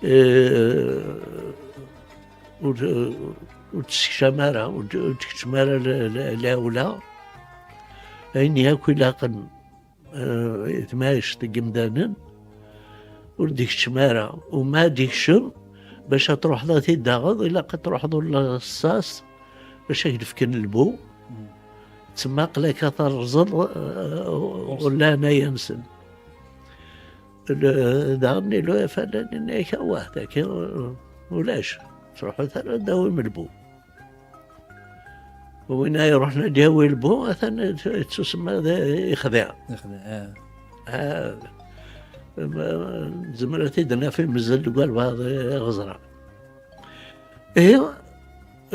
eh, ur, ur d-tessekcam ara, ur d-, ur d-tkeččem ara l-, l-, lɛewla. Ayen yakk ilaqen, eh, i tmact n yimdanen, ur d-ikeččem ara. U ma ad d-ikcem, bac ad truḥeḍ ad t-id-taɣeḍ, ilaq ad truḥeḍ ur la ṣṣas, bac ad k-d-fken lbu. Tsemma aql-ak ad terẓeḍ, eh, ur llan aya-nsen. Daɣen ilu afallan-nni-ak, awah, dagi ulac, ttruḥut ara ad d-tawim lbu. Win ay iruḥen ad d-yawi lbu, atan yettusemma d ixdiɛ. Ixdiɛ, ah. Ah, ma, nezmer ad t-id-naf imezzel deg walbaɛḍ iɣeẓra. Ihi,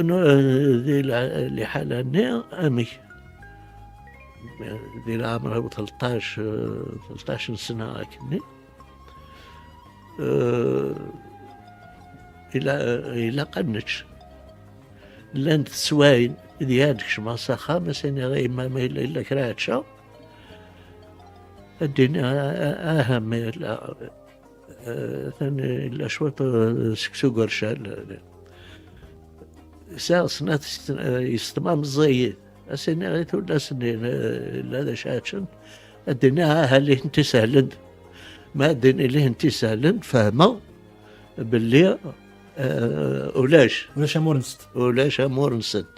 n-, di la-, liḥala-nni, amek? Di leɛmer-iw tleṭṭac, eh, tleṭṭac n sna akkenni. Eh, ila-, ilaq ad nečč. Llant teswayin, di ad kecmeɣ s axxam, ad s-iniɣ i yemma ma yella, yella kra ad ččeɣ. Ad d-iniɣ, a-, a-, aha, ma yella, eh, atan yella cwiṭ, eh, seksu gercal. Sɛiɣ snat yessetma meẓẓiyit. Ad s-iniɣ i tullas-nni, eh, yella d acu ad ččen. Ad d-iniɣ, aha, lihent isehlen. Ma ad d-ini lihent isehlen, fehmeɣ belli, eh, ulac. Ulac amur-nsent. Ulac amur-nsent.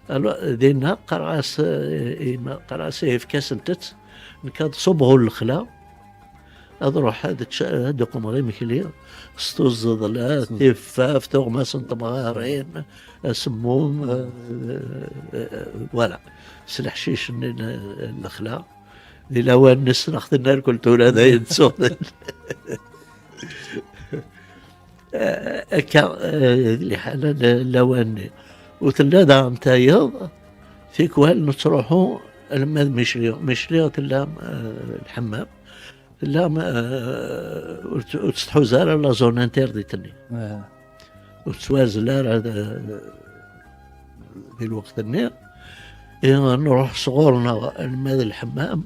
Alors, dinna qqareɣ-as, eh, i ma-, qqareɣ-as, eh, efk-asent-tt, nekk ad ṣubbeɣ ur lexla, ad ruḥ ad čč-, ad d-qummeɣ imekli, s tuẓeḍla, s tuẓeḍla, tiffaf, tuɣmas n temɣarin, asemmum, eh, eh, eh, voilà. S leḥcic-nni n, n lexla. Di lawan-nni ssneɣ-ten irkel tura d ayen ttuɣ. Eh, akka, eh, d liḥala n lawan-nni. U tella daɣen tayeḍ, tikwal nettruḥu alamma d Micli. Micli tella, eh, lḥemmam. Tella, eh, ur tt-, ur tt-tḥuza ara la zone interdite-nni. Ah. Ur tettwazzel ara d-, di lweqt-nni. I nruḥ sɣur-neɣ alma d lḥemmam,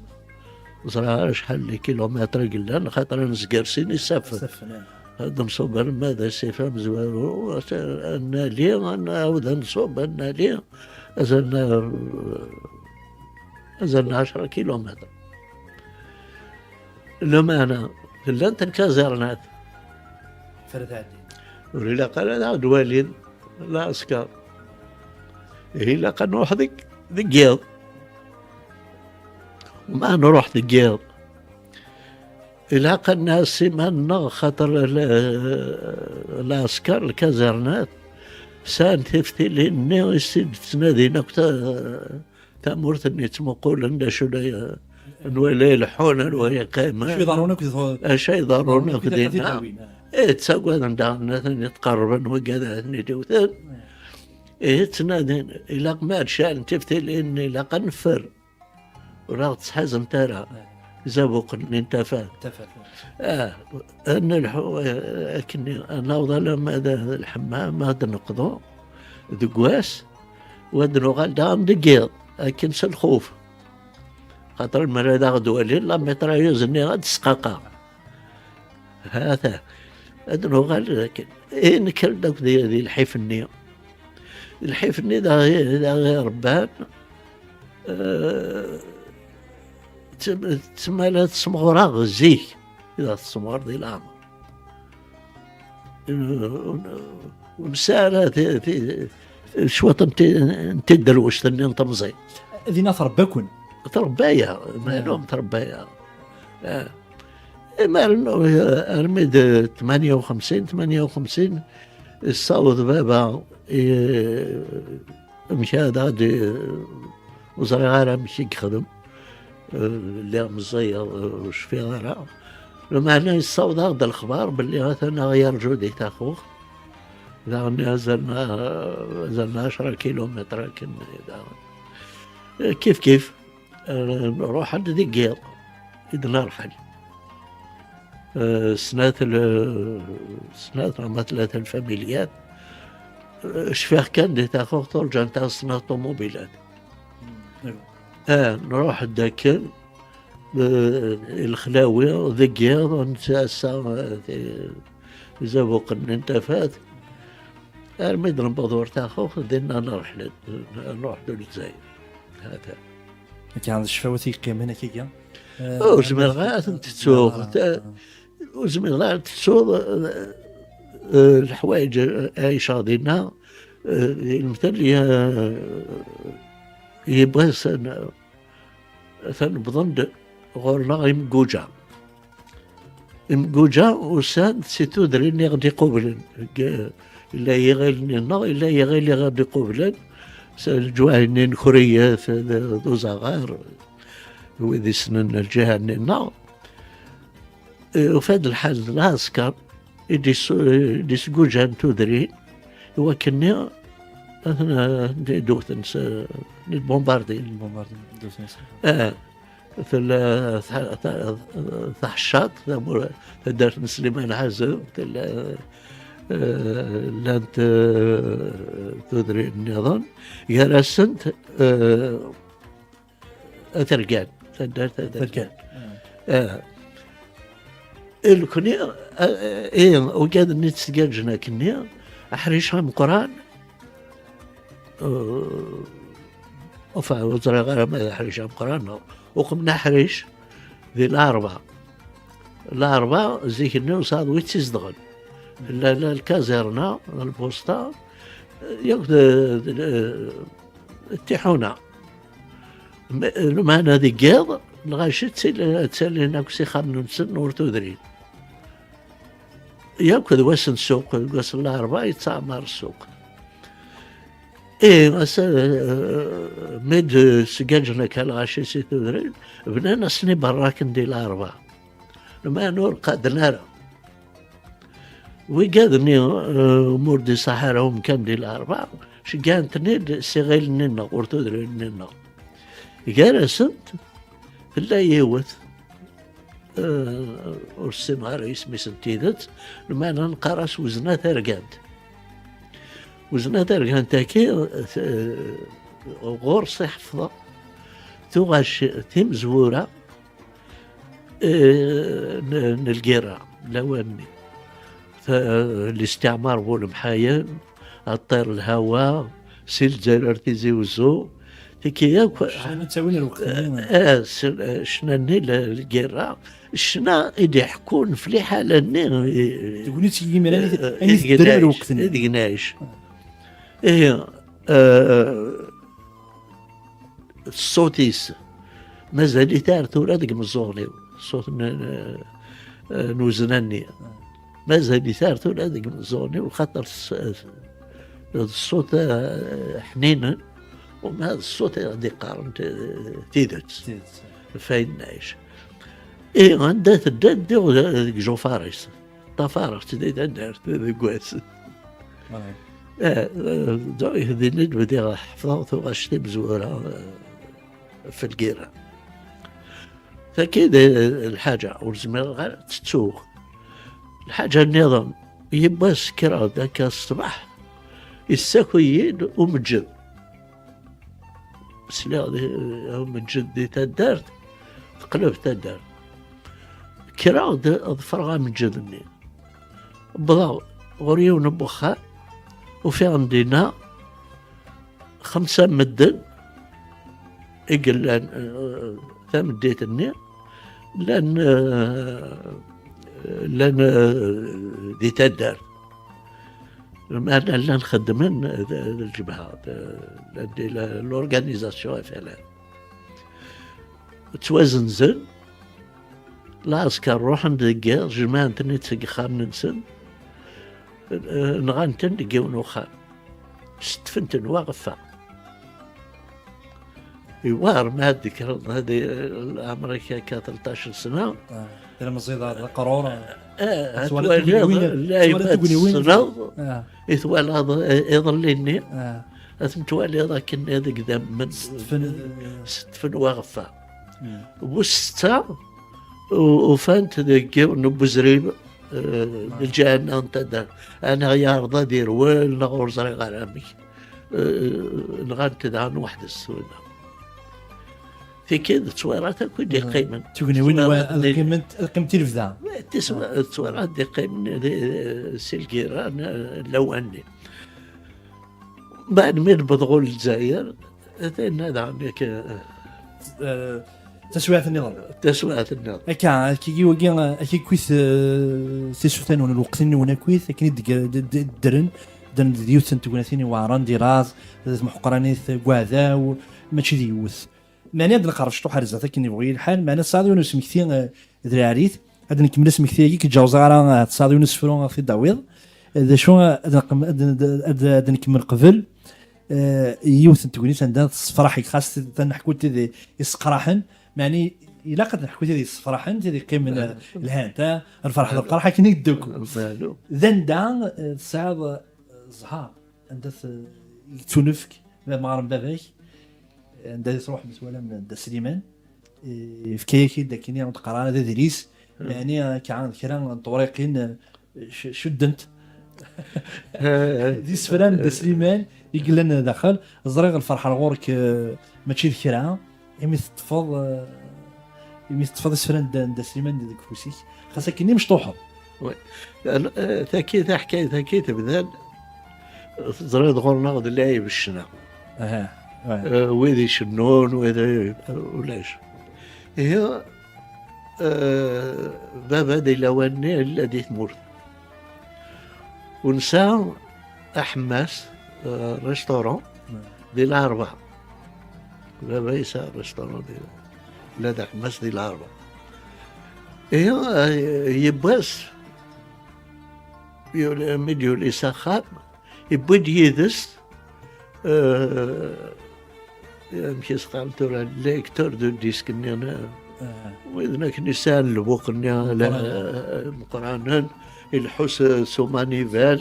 ẓriɣ ara acḥal n kilumitr i yellan, xaṭer ad nezger sin isaffen. Isaffen, eh. Ad nṣubb alma d asif amezwaru, ad nali, ad nɛawed ad nṣubb, ad nali, azal n, azal n ɛecra kilumitr. Lameɛna, llant lkaẓirnat. Ur ilaq ara ad aɣ-d-walin lɛesker. Ihi ilaq ad nruḥ deg, deg yiḍ. Ma nruḥ deg yiḍ, ilaq ad nɛass iman-nneɣ, xaṭer l-, lɛesker, lkaẓirnat, sɛan tiftilin-nni i s-id-ttnadin akk ta-, tamurt-nni, ttmuqulen d acu la, anwa la ileḥḥun, anwa yeqqimen. Acu iḍerrun akk di tɣ-, acu iḍerrun akk di dinna. Tɣawin, ah. Eh, ttagaden daɣen ad ten-id-qerrben wigad ad ten-id-iwten. Eh. Ihi ttnadin, ilaq ma ad ceɛlen tiftilin, ilaq ad neffer. Ur aɣ-ttḥazent ara. Eh. Izabuqen-nni n tafat. Tafat, eh. Ah, ad nelḥu, eh, akkenni, ad naweḍ alamma d, d lḥemmam, ad neqḍu deg wass, u ad nuɣal daɣen deg yiḍ, akken s lxuf. Xaṭer mi ara d aɣ-d-walin, la mitrailleuse-nni ad d-tesqaqa. Hata, ad nuɣal akken. I nekker-d akk di, di lḥif-nni. Lḥif-nni d aɣ-, d aɣ-irebban, eh, tt-, ttmala tesmeɣraɣ zik, i d aɣ-tesmeɣr di leɛmer. Ur nesɛi ara ti-, ti-, cwiṭ n ti-, n tidderwect-nni n temẓi. Dinna tṛebba-ken? Tṛebba-yaɣ, meɛlum tṛebba-yaɣ. Ah. Imi rnu, eh, armi d tmanya u xemsin, tmanya u xemsin, yessaweḍ baba, eh, amek ad aɣ-d-, ur ẓriɣ ara amek i yexdem. Eh, lliɣ meẓẓiyeɣ, eh, ur cfiɣ ara. Lameɛna yessaweḍ-aɣ-d lexbar belli atan aɣ-yerǧu di Taxuxt. Daɣen azal n, azal n ɛecra kilumitr akken daɣen. Eh, kif kif, eh, nruḥ-d deg yiḍ i d-nerḥel. Eh, snat l-, snat neɣ ma tlata lfamilyat. Eh, cfiɣ kan di Taxuxt ur ǧǧant ara snat ṭumubilat. Ah, nruḥ-d akken, eh, i lexlawi, deg yiḍ, nettɛassa, eh, ti-, izabuqen n tafat. Armi d-newweḍ ɣer Taxuxt, dinna nreḥlen, nruḥ-d ɣer Lezzayer. Hata. Akka d ccfawat i yeqqimen akkagi. Ur zmireɣ ara ad tent-ttuɣ. Ur zmireɣ ara ad tettuḍ, eh, eh, leḥwayeǧ, eh, ɛiceɣ dinna, eh, lmettel, eh, yiwwas, eh, atan wwḍen-d ɣur-neɣ imguǧa. Imguǧa usan-d si tudrin i ɣ-d-iqublen. Deg, illa yiɣil-nni-nneɣ, illa yiɣil i ɣ-d-iqublen. S lǧuɛ-nni n Kriyet, d, d uzaɣar, wid issnen lǧiha-nni-nneɣ. Eh, ufa-d lḥal d lɛesker i d-is-, i d-isguǧan tudrin, i wakken-nni ad ten-, ad ten-id-wten s, d bombardi. Bombardi, d-wten s. Eh, tella ta-, ta-, taḥeccaḍt, tamur-, taddart n Sliman Ɛazem, tella, eh, llant, eh, tudrin nniḍen, gar-asent, eh, Atergan, taddart Atergan. Atergan. Ah. Eh, nekni, eh, eh, ugad-nni ttgaǧen akkenni, aḥric ameqqran, eh, enfin, ur ẓriɣ ara ma d aḥric ameqqran, neɣ uqmen aḥric di Larebɛa. Larebɛa, zik-nni ur sɛiḍ wi tt-izedɣen. La, la lkazirna, la lbusṭa, yakk d, d, d tiḥuna. Me-, lmeɛna deg yiḍ, lɣaci ttil-, ttalin akk s ixxamen-nsen ur tudrin. Yakk d wass n ssuq, deg wass n Larebɛa yettɛemmar ssuq. Ihi, ass-, eh, mi d-sgaǧen akka lɣaci si tudrin, bnan-asen iberraken di Larebɛa. Lmeɛna ur qadden ara. Wigad-nni, eh, ma ur d-iṣaḥ ara umkan di Larebɛa, ceggɛen-ten-id s iɣil-nni-nneɣ, ɣur tudrin-nni-nneɣ. Gar-asent, tella yiwet, eh, ur ssineɣ ara isem-is n tidet, lmeɛna neqqar-as Wezna Targant. Wezna Targant-agi, eh, ɣur-s i ḥefḍeɣ tuɣac timezwura, eh, n, n lgirra, lawan-nni. Ta-, listiɛmar bu lemḥayen, aṭṭir lhawa, si Lezzayer ar Tizi Wezzu, tiki yakk. Cnan ttawin lweqt-nni. Eh, s-, eh, cna-nni l-, lgirra, ccna i d-iḥekkun f liḥala-nni, eh, tegnit yimir, eh, ayen i teddren lweqt-nni. Ideg nɛic. Ihi, eh, ṣṣut-is, mazal-it ar tura deg imeẓẓuɣen-iw, ṣṣut n, n, n uzna-nni. Mazal-it ar tura deg imeẓẓuɣen-iw, xaṭer s-, d ṣṣut, eh, ḥninen, uma d ṣṣut i ɣ-d-iqqaren t-, tidet. Tidet. F ayen nɛic. Ihi, anda tedda, ddiɣ deg ijufaṛ-is. Ṭṭafareɣ-tt di taddart deg wass. Eh, eh, donc, din i d-bdiɣ ḥefḍeɣ tuɣac timezwura, eh, f lgirra. Taki d, eh, lḥaǧa, ur zmireɣ ara ad tt-ttuɣ. Lḥaǧa nniḍen, yiwwas kkreɣ-d akka ṣṣbeḥ, issaku-yi-d umeǧǧed. Sliɣ di, eh, umeǧǧed di taddart, teqleb taddart. Kkreɣ-d, ḍefreɣ ameǧǧed-nni. Wwḍeɣ ɣur yiwen n wexxam, ufiɣ-n dinna xemsa n medden i yellan, eh, tameddit-nni, llan, eh, llan, eh, di taddart. Lmeɛna llan xeddmen d, d lǧebha, d, llan di la, l'organisation F L N. Ttwazenzen, lɛesker ruḥen deg yiḍ, jemɛen-ten-id seg yexxamen-nsen, eh, nɣan-ten deg yiwen uxxam. Settfen-ten wa ɣef wa. Iwar ma ad d-tekkreḍ, hadi, leɛmer-ik akka tleṭṭac n sna. Ah, ilemẓi d, d aqrur. Ah, ad twaliḍ tugniwin, lɛibad tessneḍ, ah, i twalaḍ, eh, iḍelli-nni. Ah. Ad ten-twaliḍ akken deg idammen. Settfen. Settfen wa ɣef wa. Hmm. Bu setta, u-, ufan-t deg yiwen n wezrib, eh, ah, di lǧiha-nneɣ n taddart. Anaɣ yeɛreḍ ad irwel, neɣ ur ẓriɣ ara amek. Eh, nɣan-t daɣen weḥd-s, wina. Tiki d ttwirat akk i d-yeqqimen. Tugniwin ad qqiment, ad qqiment i lebda. Tis-, ttwirat d-yeqqimen di, si lgirra n, n lawan-nni. Mbeɛd mi d-wwḍeɣ ɣur Lezzayer, atan daɣen akka, eh, taswiɛt nniḍen. Taswiɛt nniḍen. Akka, akka, wagi, akka, akkit, eh, tisufta-nwen, lweqt-nwen akkit, akken i d-, d-, d-, ddren, ddren d yiwet n tegnatin iweɛren di laẓ, d tmeḥqranit n uɛdaw, mačči d yiwet. Meɛni ad nqerreb ciṭuḥ ar zdat akken yebɣu lḥal, meɛna tesɛiḍ yiwen n usmekti, eh, d lɛarit. Ad nkemmel asmekti-agi, k-ǧawẓeɣ ara, eh, tesɛiḍ yiwen n usefru ad t-id-tawiḍ. Eh, d acu, eh, ad nqem-, ad, ad, ad, ad nkemmel qbel, eh, yiwet n tegnit anda tessefraḥ-ik, xas t-, taneḥku tid yesseqraḥen, meɛni ilaq ad neḥku tid yessefraḥen, tid yeqqimen, eh, lhant, eh, lferḥ d lqerḥ akken i yeddukku. D anda, eh, tesɛiḍ, eh, zzher, anda t-, yettunefk, d amɣar n baba-k, anda i tṛuḥem twalam Dda Sliman, eh, yefka-yak-id akken i d-qqar ara d adlis, meɛni akka d kra n tewriqin, eh, c-, cuddent. D isefra n Dda Sliman i yellan daxel. Ẓriɣ lferḥ ar ɣur-k, eh, mačči d kra, imi teṭṭfeḍ, eh, imi teṭṭfeḍ isefra n Dda, n Dda Sliman deg ufus-ik, xas akken i mecṭuḥeḍ. Oui. Ana, eh, taki, taḥkayt taki tebdan, teẓriḍ ɣur-neɣ d lɛib ccna. Aha, ouais. Eh, wid icennun, wid, eh, ulac. Ihi, eh, baba di lawan-nni yella di tmurt. U nesɛa aḥemmas, eh, restaurant, di Lɛerba. Baba yesɛa restaurant di, yella d aḥemmas di Lɛerba. Ihi, eh, yiwwas, yuli, mi d-yuli s axxam, yewwi-d yid-s, eh, amek i s-qqaren tura, lecteur de disque-nni, widen akken i sɛan lbuq-nni, meqqranen, ileḥḥu s, s umanival,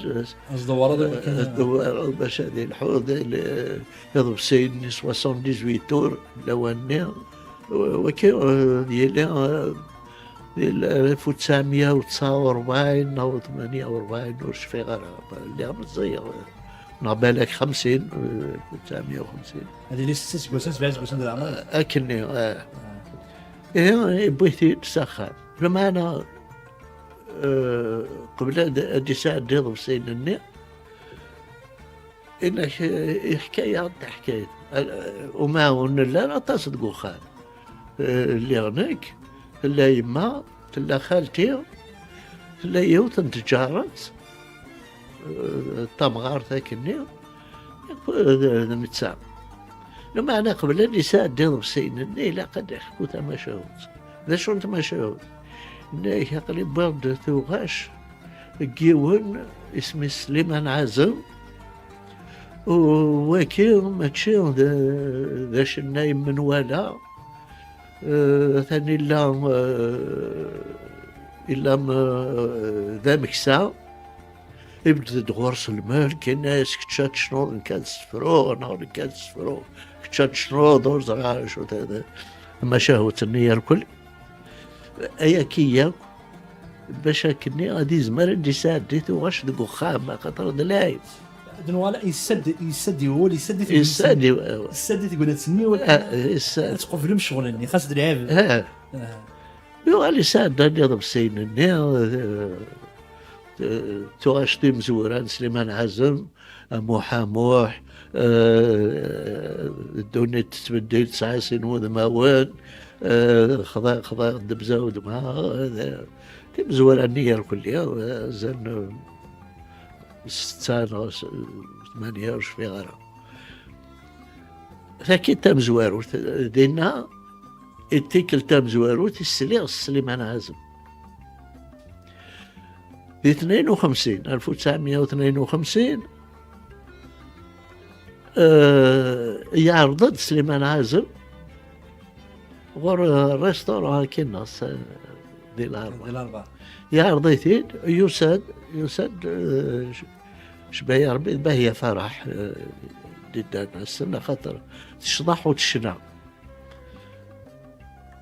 ad s-dewwareḍ i wakken, ad s-dewwareḍ bac ad ileḥḥu, d il-, iḍebsiyen-nni soixante-dix-huit tours, lawan-nni, waki, eh, yili, eh, di l-, alef u tesɛemya u tesɛa u rebɛin neɣ u tmenya u rebɛin, ur cfiɣ ara. Lliɣ meẓẓiyeɣ, neɣ balak xemsin, eh, alef u tesɛemya u xemsin. Ad yili setta iseggasen, sebɛa iseggasen di leɛmer. Akkenni, eh. Ihi, yewwi-t-id s axxam. Lameɛna, eh, qbel ad, ad d-isɛeddi iḍebsiyen-nni, inak, eh, yeḥka-yaɣ-d taḥkayt. Al-, eh, uma ur nelli ara aṭas deg uxxam. Eh, lliɣ nekk, tella yemma, tella xalti, tella yiwet n tǧaret, eh, d tamɣart akkenni, d, d netta. Lameɛna qbel ad isɛeddi iḍebsiyen-nni, ilaq ad iḥku tamacahut. D acu n tmacahut? Yenna-yak, aql-i wwiɣ-d tuɣac n yiwen isem-is Sliman Ɛazem, u waki mačči d, d acennay n menwala, eh, atan illa, eh, illa, eh, d ameksa. Ibedd-d ɣur-s lmelk, yenna-yas, kečč ad tecnuḍ, nekk ad sefruɣ, neɣ nekk ad sefruɣ, kečč ad tecnuḍ, ur ẓriɣ ara acu ta-, ta-, tamacahut-nni irkel. Ayaki yakk, bac akkenni ad izmer ad d-isɛeddi tuɣac deg uxxam, axaṭer d lɛib. D nwala, yessad, yessad i wul, yessad i tegnit-nni. Yessad i, yessad i tegnit-nni, wala, ah, yessad. Ad tqeblem ccɣel-nni, xas d lɛib. Ah. Ah. Yuɣal yesɛedda-d iḍebsiyen-nni, eh, eh, tuɣac timezwura n Sliman Ɛazem, Amuḥ Amuḥ, eh, ddunit tettbeddil, tesɛa sin wudmawen, eh, xḍa-, xḍa-, debza udmaɣ, eh, timezwura-nni irkelli, eh, azal n setta neɣ s-, tmanya, ur cfiɣ ara. Taki tamezwarut, dinna, i tikkelt tamezwarut, i sliɣ s Sliman Ɛazem. Di tnayen u xemsin, alef u tesɛemya u tnayen u xemsin, eh, yeɛreḍ-d Sliman Ɛazem ɣur, eh, restaurant akkin-nneɣ, eh, di Lɛerba. Di Lɛerba. Yeɛreḍ-it-id, yusa-d, yusa-d, eh, c-, cbaya Rebbi, d Bahya Faraḥ, eh, d-iddan ass-n, axaṭer tecḍeḥ u tecna.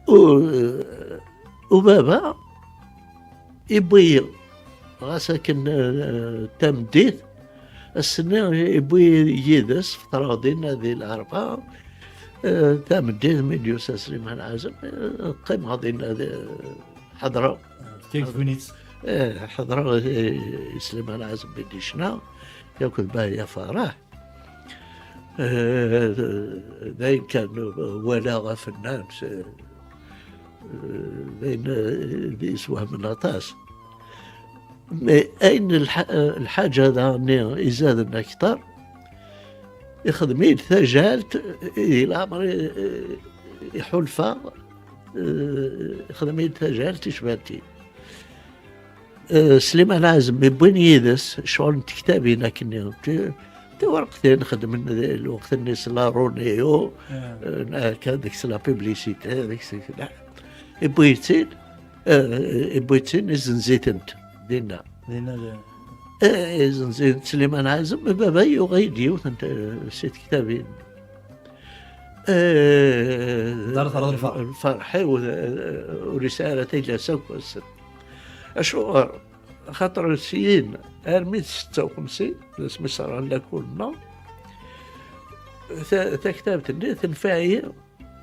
U, u baba, iwwi-yi, ɣas akken, eh, tameddit, ass-nni iwwi yid-s, feṭreɣ dinna di Lɛerba, eh, tameddit mi d-yusa Sliman Ɛazem, eh, qqimeɣ dinna di, ḥeḍreɣ. Tefka-k tegnit. Eh, ḥeḍreɣ i, i Sliman Ɛazem mi d-yecna, yakk d Bahya Faraḥ. Eh, d ayen kan, walaɣ afennan, s- eh, d ayen, eh, d yeswehmen aṭas. Mais ayen lḥa- eh, lḥaǧa daɣen-nni izaden akteṛ, ixdem-iyi-d tajalt i leɛmer i- i- iḥulfaɣ, eh, ixdem-iyi-d tajalt icban-tt-id. Eh, Sliman Ɛazem, wwin yid-s ccɣel n tektabin akkenni. Ti- tiwerqtin xedmen di lweqt-nni s la Roneo, eh, akka deg-s la publicité, deg-s la- iwwi-tt-id, eh, iwwi-tt-id, izenz-itent dinna. Dinna d- Eh, izenz-itent Sliman Ɛazem, baba yuɣ-iyi-d yiwet n t- si tektabin. Eh, Dar terreḍ lferḥ. Lferḥ-iw, eh, ur yesɛi ara tillas akk ass-n. Acuɣer? Axaṭer syin armi d setta u xemsin, d asmi ṣerɛen lakul-nneɣ, ta- taktabt-nni tenfeɛ-iyi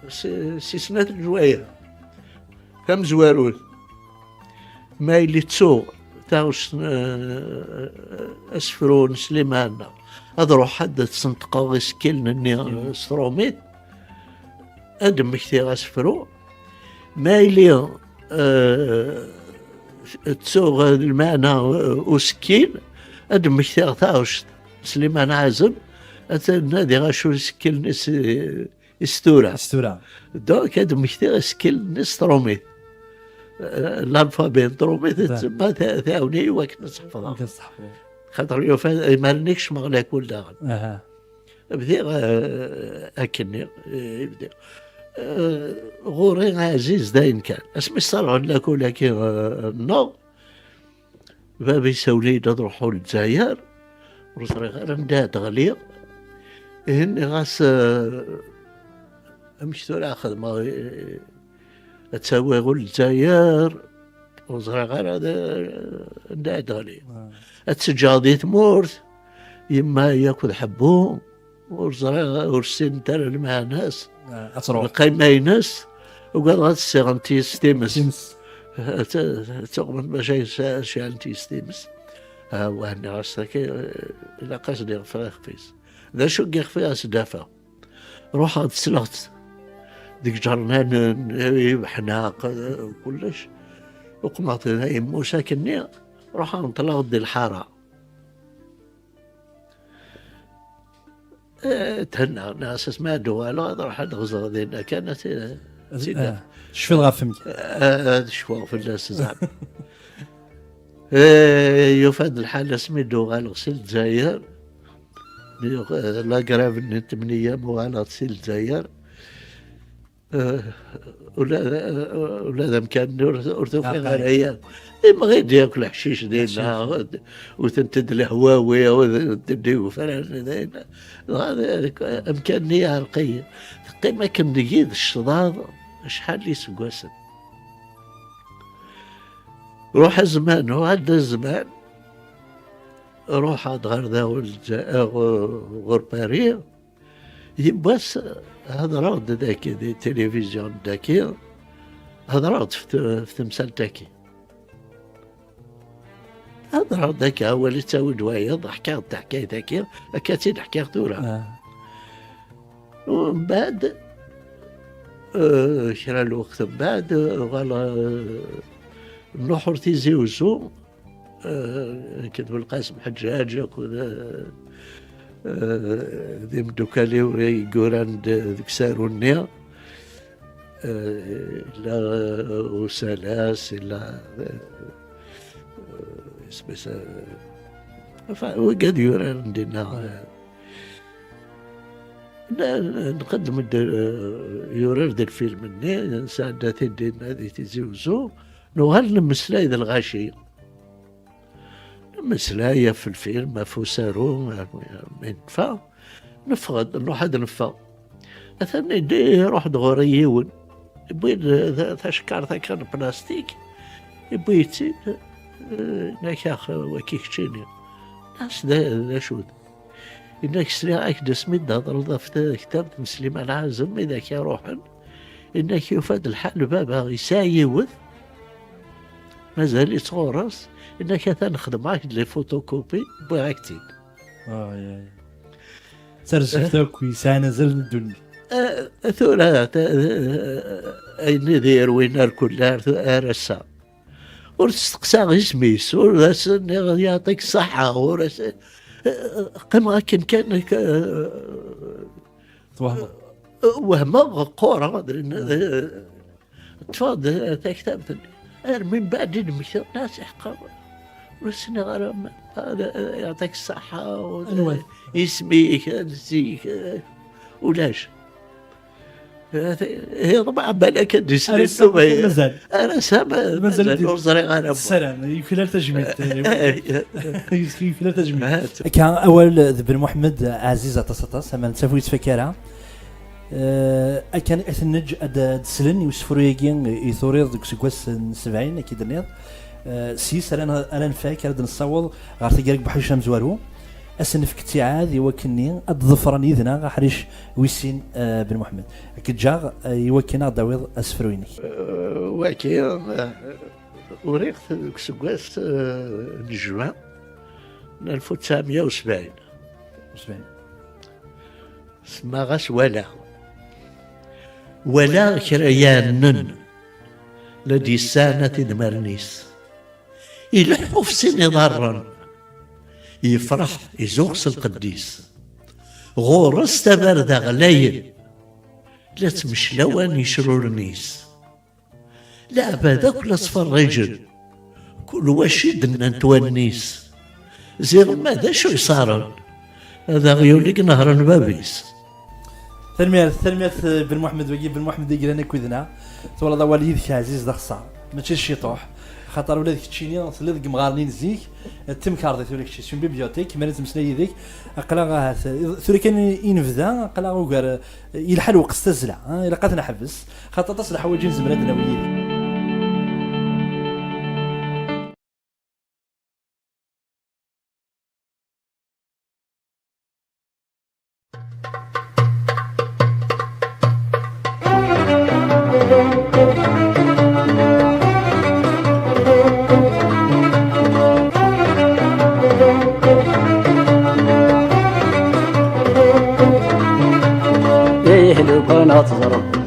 si, si snat leǧwayeh. Tamezwarut, ma yelli ttuɣ taɣect n, eh, asefru n Sliman, ad ruḥeɣ ad d-sneṭqeɣ isekkilen-nni s trumit, ad d-mmektiɣ asefru. Ma yelli, eh, ttuɣ lmeɛna, eh, usekkil, ad d-mmektiɣ taɣect Sliman Ɛazem, ad nadiɣ acu isekkilen-is, eh, i s-tura. I s-tura. Donc, ad d-mmektiɣ isekkilen-nni s trumit. Eh, l'alphabet n trumit, tsemma ta- tɛawen-iyi wakken ad tt-ḥefḍeɣ. Xaṭer yufa, imaren-nni kecmeɣ lakul daɣen. Bdiɣ, eh, akkenni, eh, bdiɣ. Eh, ɣur-i ɛziz dayen kan. Asmi ṣerɛen lakul-agi, eh, nneɣ, baba isawel-iyi-d ad ruḥeɣ Lezzayer, ur ẓriɣ ara anda ad ɣliɣ. Ihi nniɣ-as, eh, amek tura ad xedmeɣ, eh, ad tt-awiɣ ɣer Lezzayer, ur ẓriɣ ara d- anda ad ɣliɣ. Ad tt-ǧǧeɣ di tmurt, yemma yakk d ḥebbu, ur ẓriɣ, ur ssinent ara lmeɛna-s. Ad truḥ. Lqayma-ines, ugadeɣ ad ssiɣent yes times. Times. Ad t- ad tuɣment bac ay s- ceɛlent yes times. Ah, wah, nniɣ-as, ilaq-as d iɣef ixef-is. D acu n yixef i as-d-afeɣ? Ruḥeɣ-d sleɣ-tt deg iǧernanen, ibeḥnaq, kullec. Uqmeɣ-t d ayemmus akkenni, ruḥeɣ nṭleɣ-d di lḥara. Eh, thennaɣ, nniɣ-as asmi ad d-uɣaleɣ, ad ruḥeɣ ad ɣzeɣ dinna kan, ad t- ad t-id-afeɣ. Tecfiḍ ɣef mmi-k? Eh, ad cfuɣ fell-as, zeɛma. Eh, yufa-d lḥal asmi d-uɣaleɣ si Lezzayer, mi yuɣ- eh, la grève-nni n tmenya, mi uɣaleɣ si Lezzayer. Eh, ula d- ula d amkan-nni ur, ur tufiɣ ara ya. Imɣi-d yakk leḥcic dinna, wtent-d lehwawi, wtent-d igufran dinna. Dɣa amkan-nni yeɛreq-iyi. Teqqim akken deg-i d ccḍaḍ acḥal n yiseggasen. Ruḥ a zzman, uɣal-d a zzman. Ruḥeɣ-d ɣer da, ɣer, ɣer Paris. Yiwwas hedreɣ-d daki, di tilivizyu daki, hedreɣ-d f t- f temsalt-agi. Hedreɣ-d akka, awal ittawi-d wayeḍ, ḥkiɣ-d taḥkayt-agi, akka tt-id-ḥkiɣ tura. Mbeɛd, eh, kra n lweqt mbeɛd, eh, uɣaleɣ, eh, nruḥ ɣer Tizi Uzzu, eh, nekk d Belqasem Ḥeǧǧaǧ akked, eh, eh, d imeddukal-iw i yuran d- deg usaru-nni. Eh, illa, eh, Usalas, illa, eh, eh, isem-is, eh, enfin, wigad yuraren dinna, eh, n- nqeddem-d, eh, yurar-d lfilm-nni, nesɛedda-t-id dinna di Tizi Uzzu, nuɣal nemmeslay d lɣaci. Nemmeslay ɣef lfilm, ɣef usaru, mi neffeɣ, neffeɣ-d, nruḥ ad neffeɣ. Atan iddi, iruḥ-d ɣur-i yiwen. Iwwi-d ta- tacekkart akka n plastik, iwwi-tt-id, eh, yenna-k ax waki keččini. As d d acu d? Yenna-k sliɣ-ak-d asmi d-thedreḍ ɣef tektabt n Sliman Ɛazem, i d ak-iruḥen. Yenna-k yufa-d lḥal baba yesɛa yiwet, mazal-itt ɣur-s, yenna-k atan xedmeɣ-ak-d les photocopies, wwiɣ-ak-tt-id. Ay, ay. Tarzeft akk yesɛan azal n ddunit. Eh, tura, ta-, eh, ayen i d-yerwin ar kull ar, ar ass-a. Ur testeqsaɣ isem-is, ur as-nniɣ yɛṭik ṣṣeḥḥa, ur as-, eh, qqimeɣ akken kan, eh, Twehmeḍ. Wehmeɣ, qqureɣ, eh, ṭṭfeɣ-d taktabt-nni. Ar min baɛd i d-mmektiɣ, nɛas iḥeqqa. Ur as-nniɣ ara ma, ad, ad, yɛṭik ṣṣeḥḥa, u-, Anwa? Isem-ik, ansi-k, eh, ulac. Eh, iḍmeɛ balak ad d-isel Ar ass-a, Yuba. Mazal. Ar ass-a, ma-, Mazal mazal d-, ur ẓriɣ ara. Tessaram, yuklal tajmilt. Yuklal tajmilt. Ahat. Akka, awal d Ben Muḥemmed, ɛziz aṭas, aṭas, ama netta ur yettfakka ara. Eh, akken i ten-neǧǧ ad, ad d-slen i usefru-agi i turiḍ deg useggas n sebɛin, akka i d-tenniḍ. Eh, s yis ara n-, ara nfak, ara d-nessaweḍ ɣer taggara n Buḥric amezwaru. Ad sen-nefk ttiɛad i wakken-nni ad ḍefren yid-neɣ aḥric wis sin, eh, Ben Muḥemmed. Ad k-ǧǧeɣ, eh, i wakken ad d-tawiḍ asefru-inek. Eh, wagi, eh, uriɣ-t deg useggas, eh, n jjuɛ n alef u tesɛemya u sebɛin. U sebɛin. Semmaɣ-as Wala. Wala kra yeɛnen, la d-yessanat idmaren-is. Ileḥḥu f sin iḍarren. Yefreḥ, izuɣ s lqedd-is. Ɣur-s tabarda ɣlayen. La ttmeclawan icruren-is. Leɛbad akk la ttferriǧen, kul waci d-nnant wallen-is. Ziɣemma d acu iṣaren, ad aɣ-yuli deg nnehṛ n bab-is. Tanemmirt, tanemmirt, eh, Ben Muḥemmed, wagi Ben Muḥemmed i yellan akked-neɣ. Twalaḍ awal yid-k ɛziz d axeṣṣar, mačči d ciṭuḥ, xaṭer ula d keččini telliḍ deg yemɣaren-nni n zik, eh, d timkarḍit ula kečči, c'est une bibliothèque, mi ara nettmeslay yid-k, aql-aɣ ahat, eh, tura kan i, i nebda, aql-aɣ ugar, eh, yelḥa lweqt s tazzla, eh, ilaq ad t-neḥbes. Xaṭer aṭas n leḥwayeǧ i nezmer ad d-nawi yid-i. Ih, lukan ad teẓreḍ.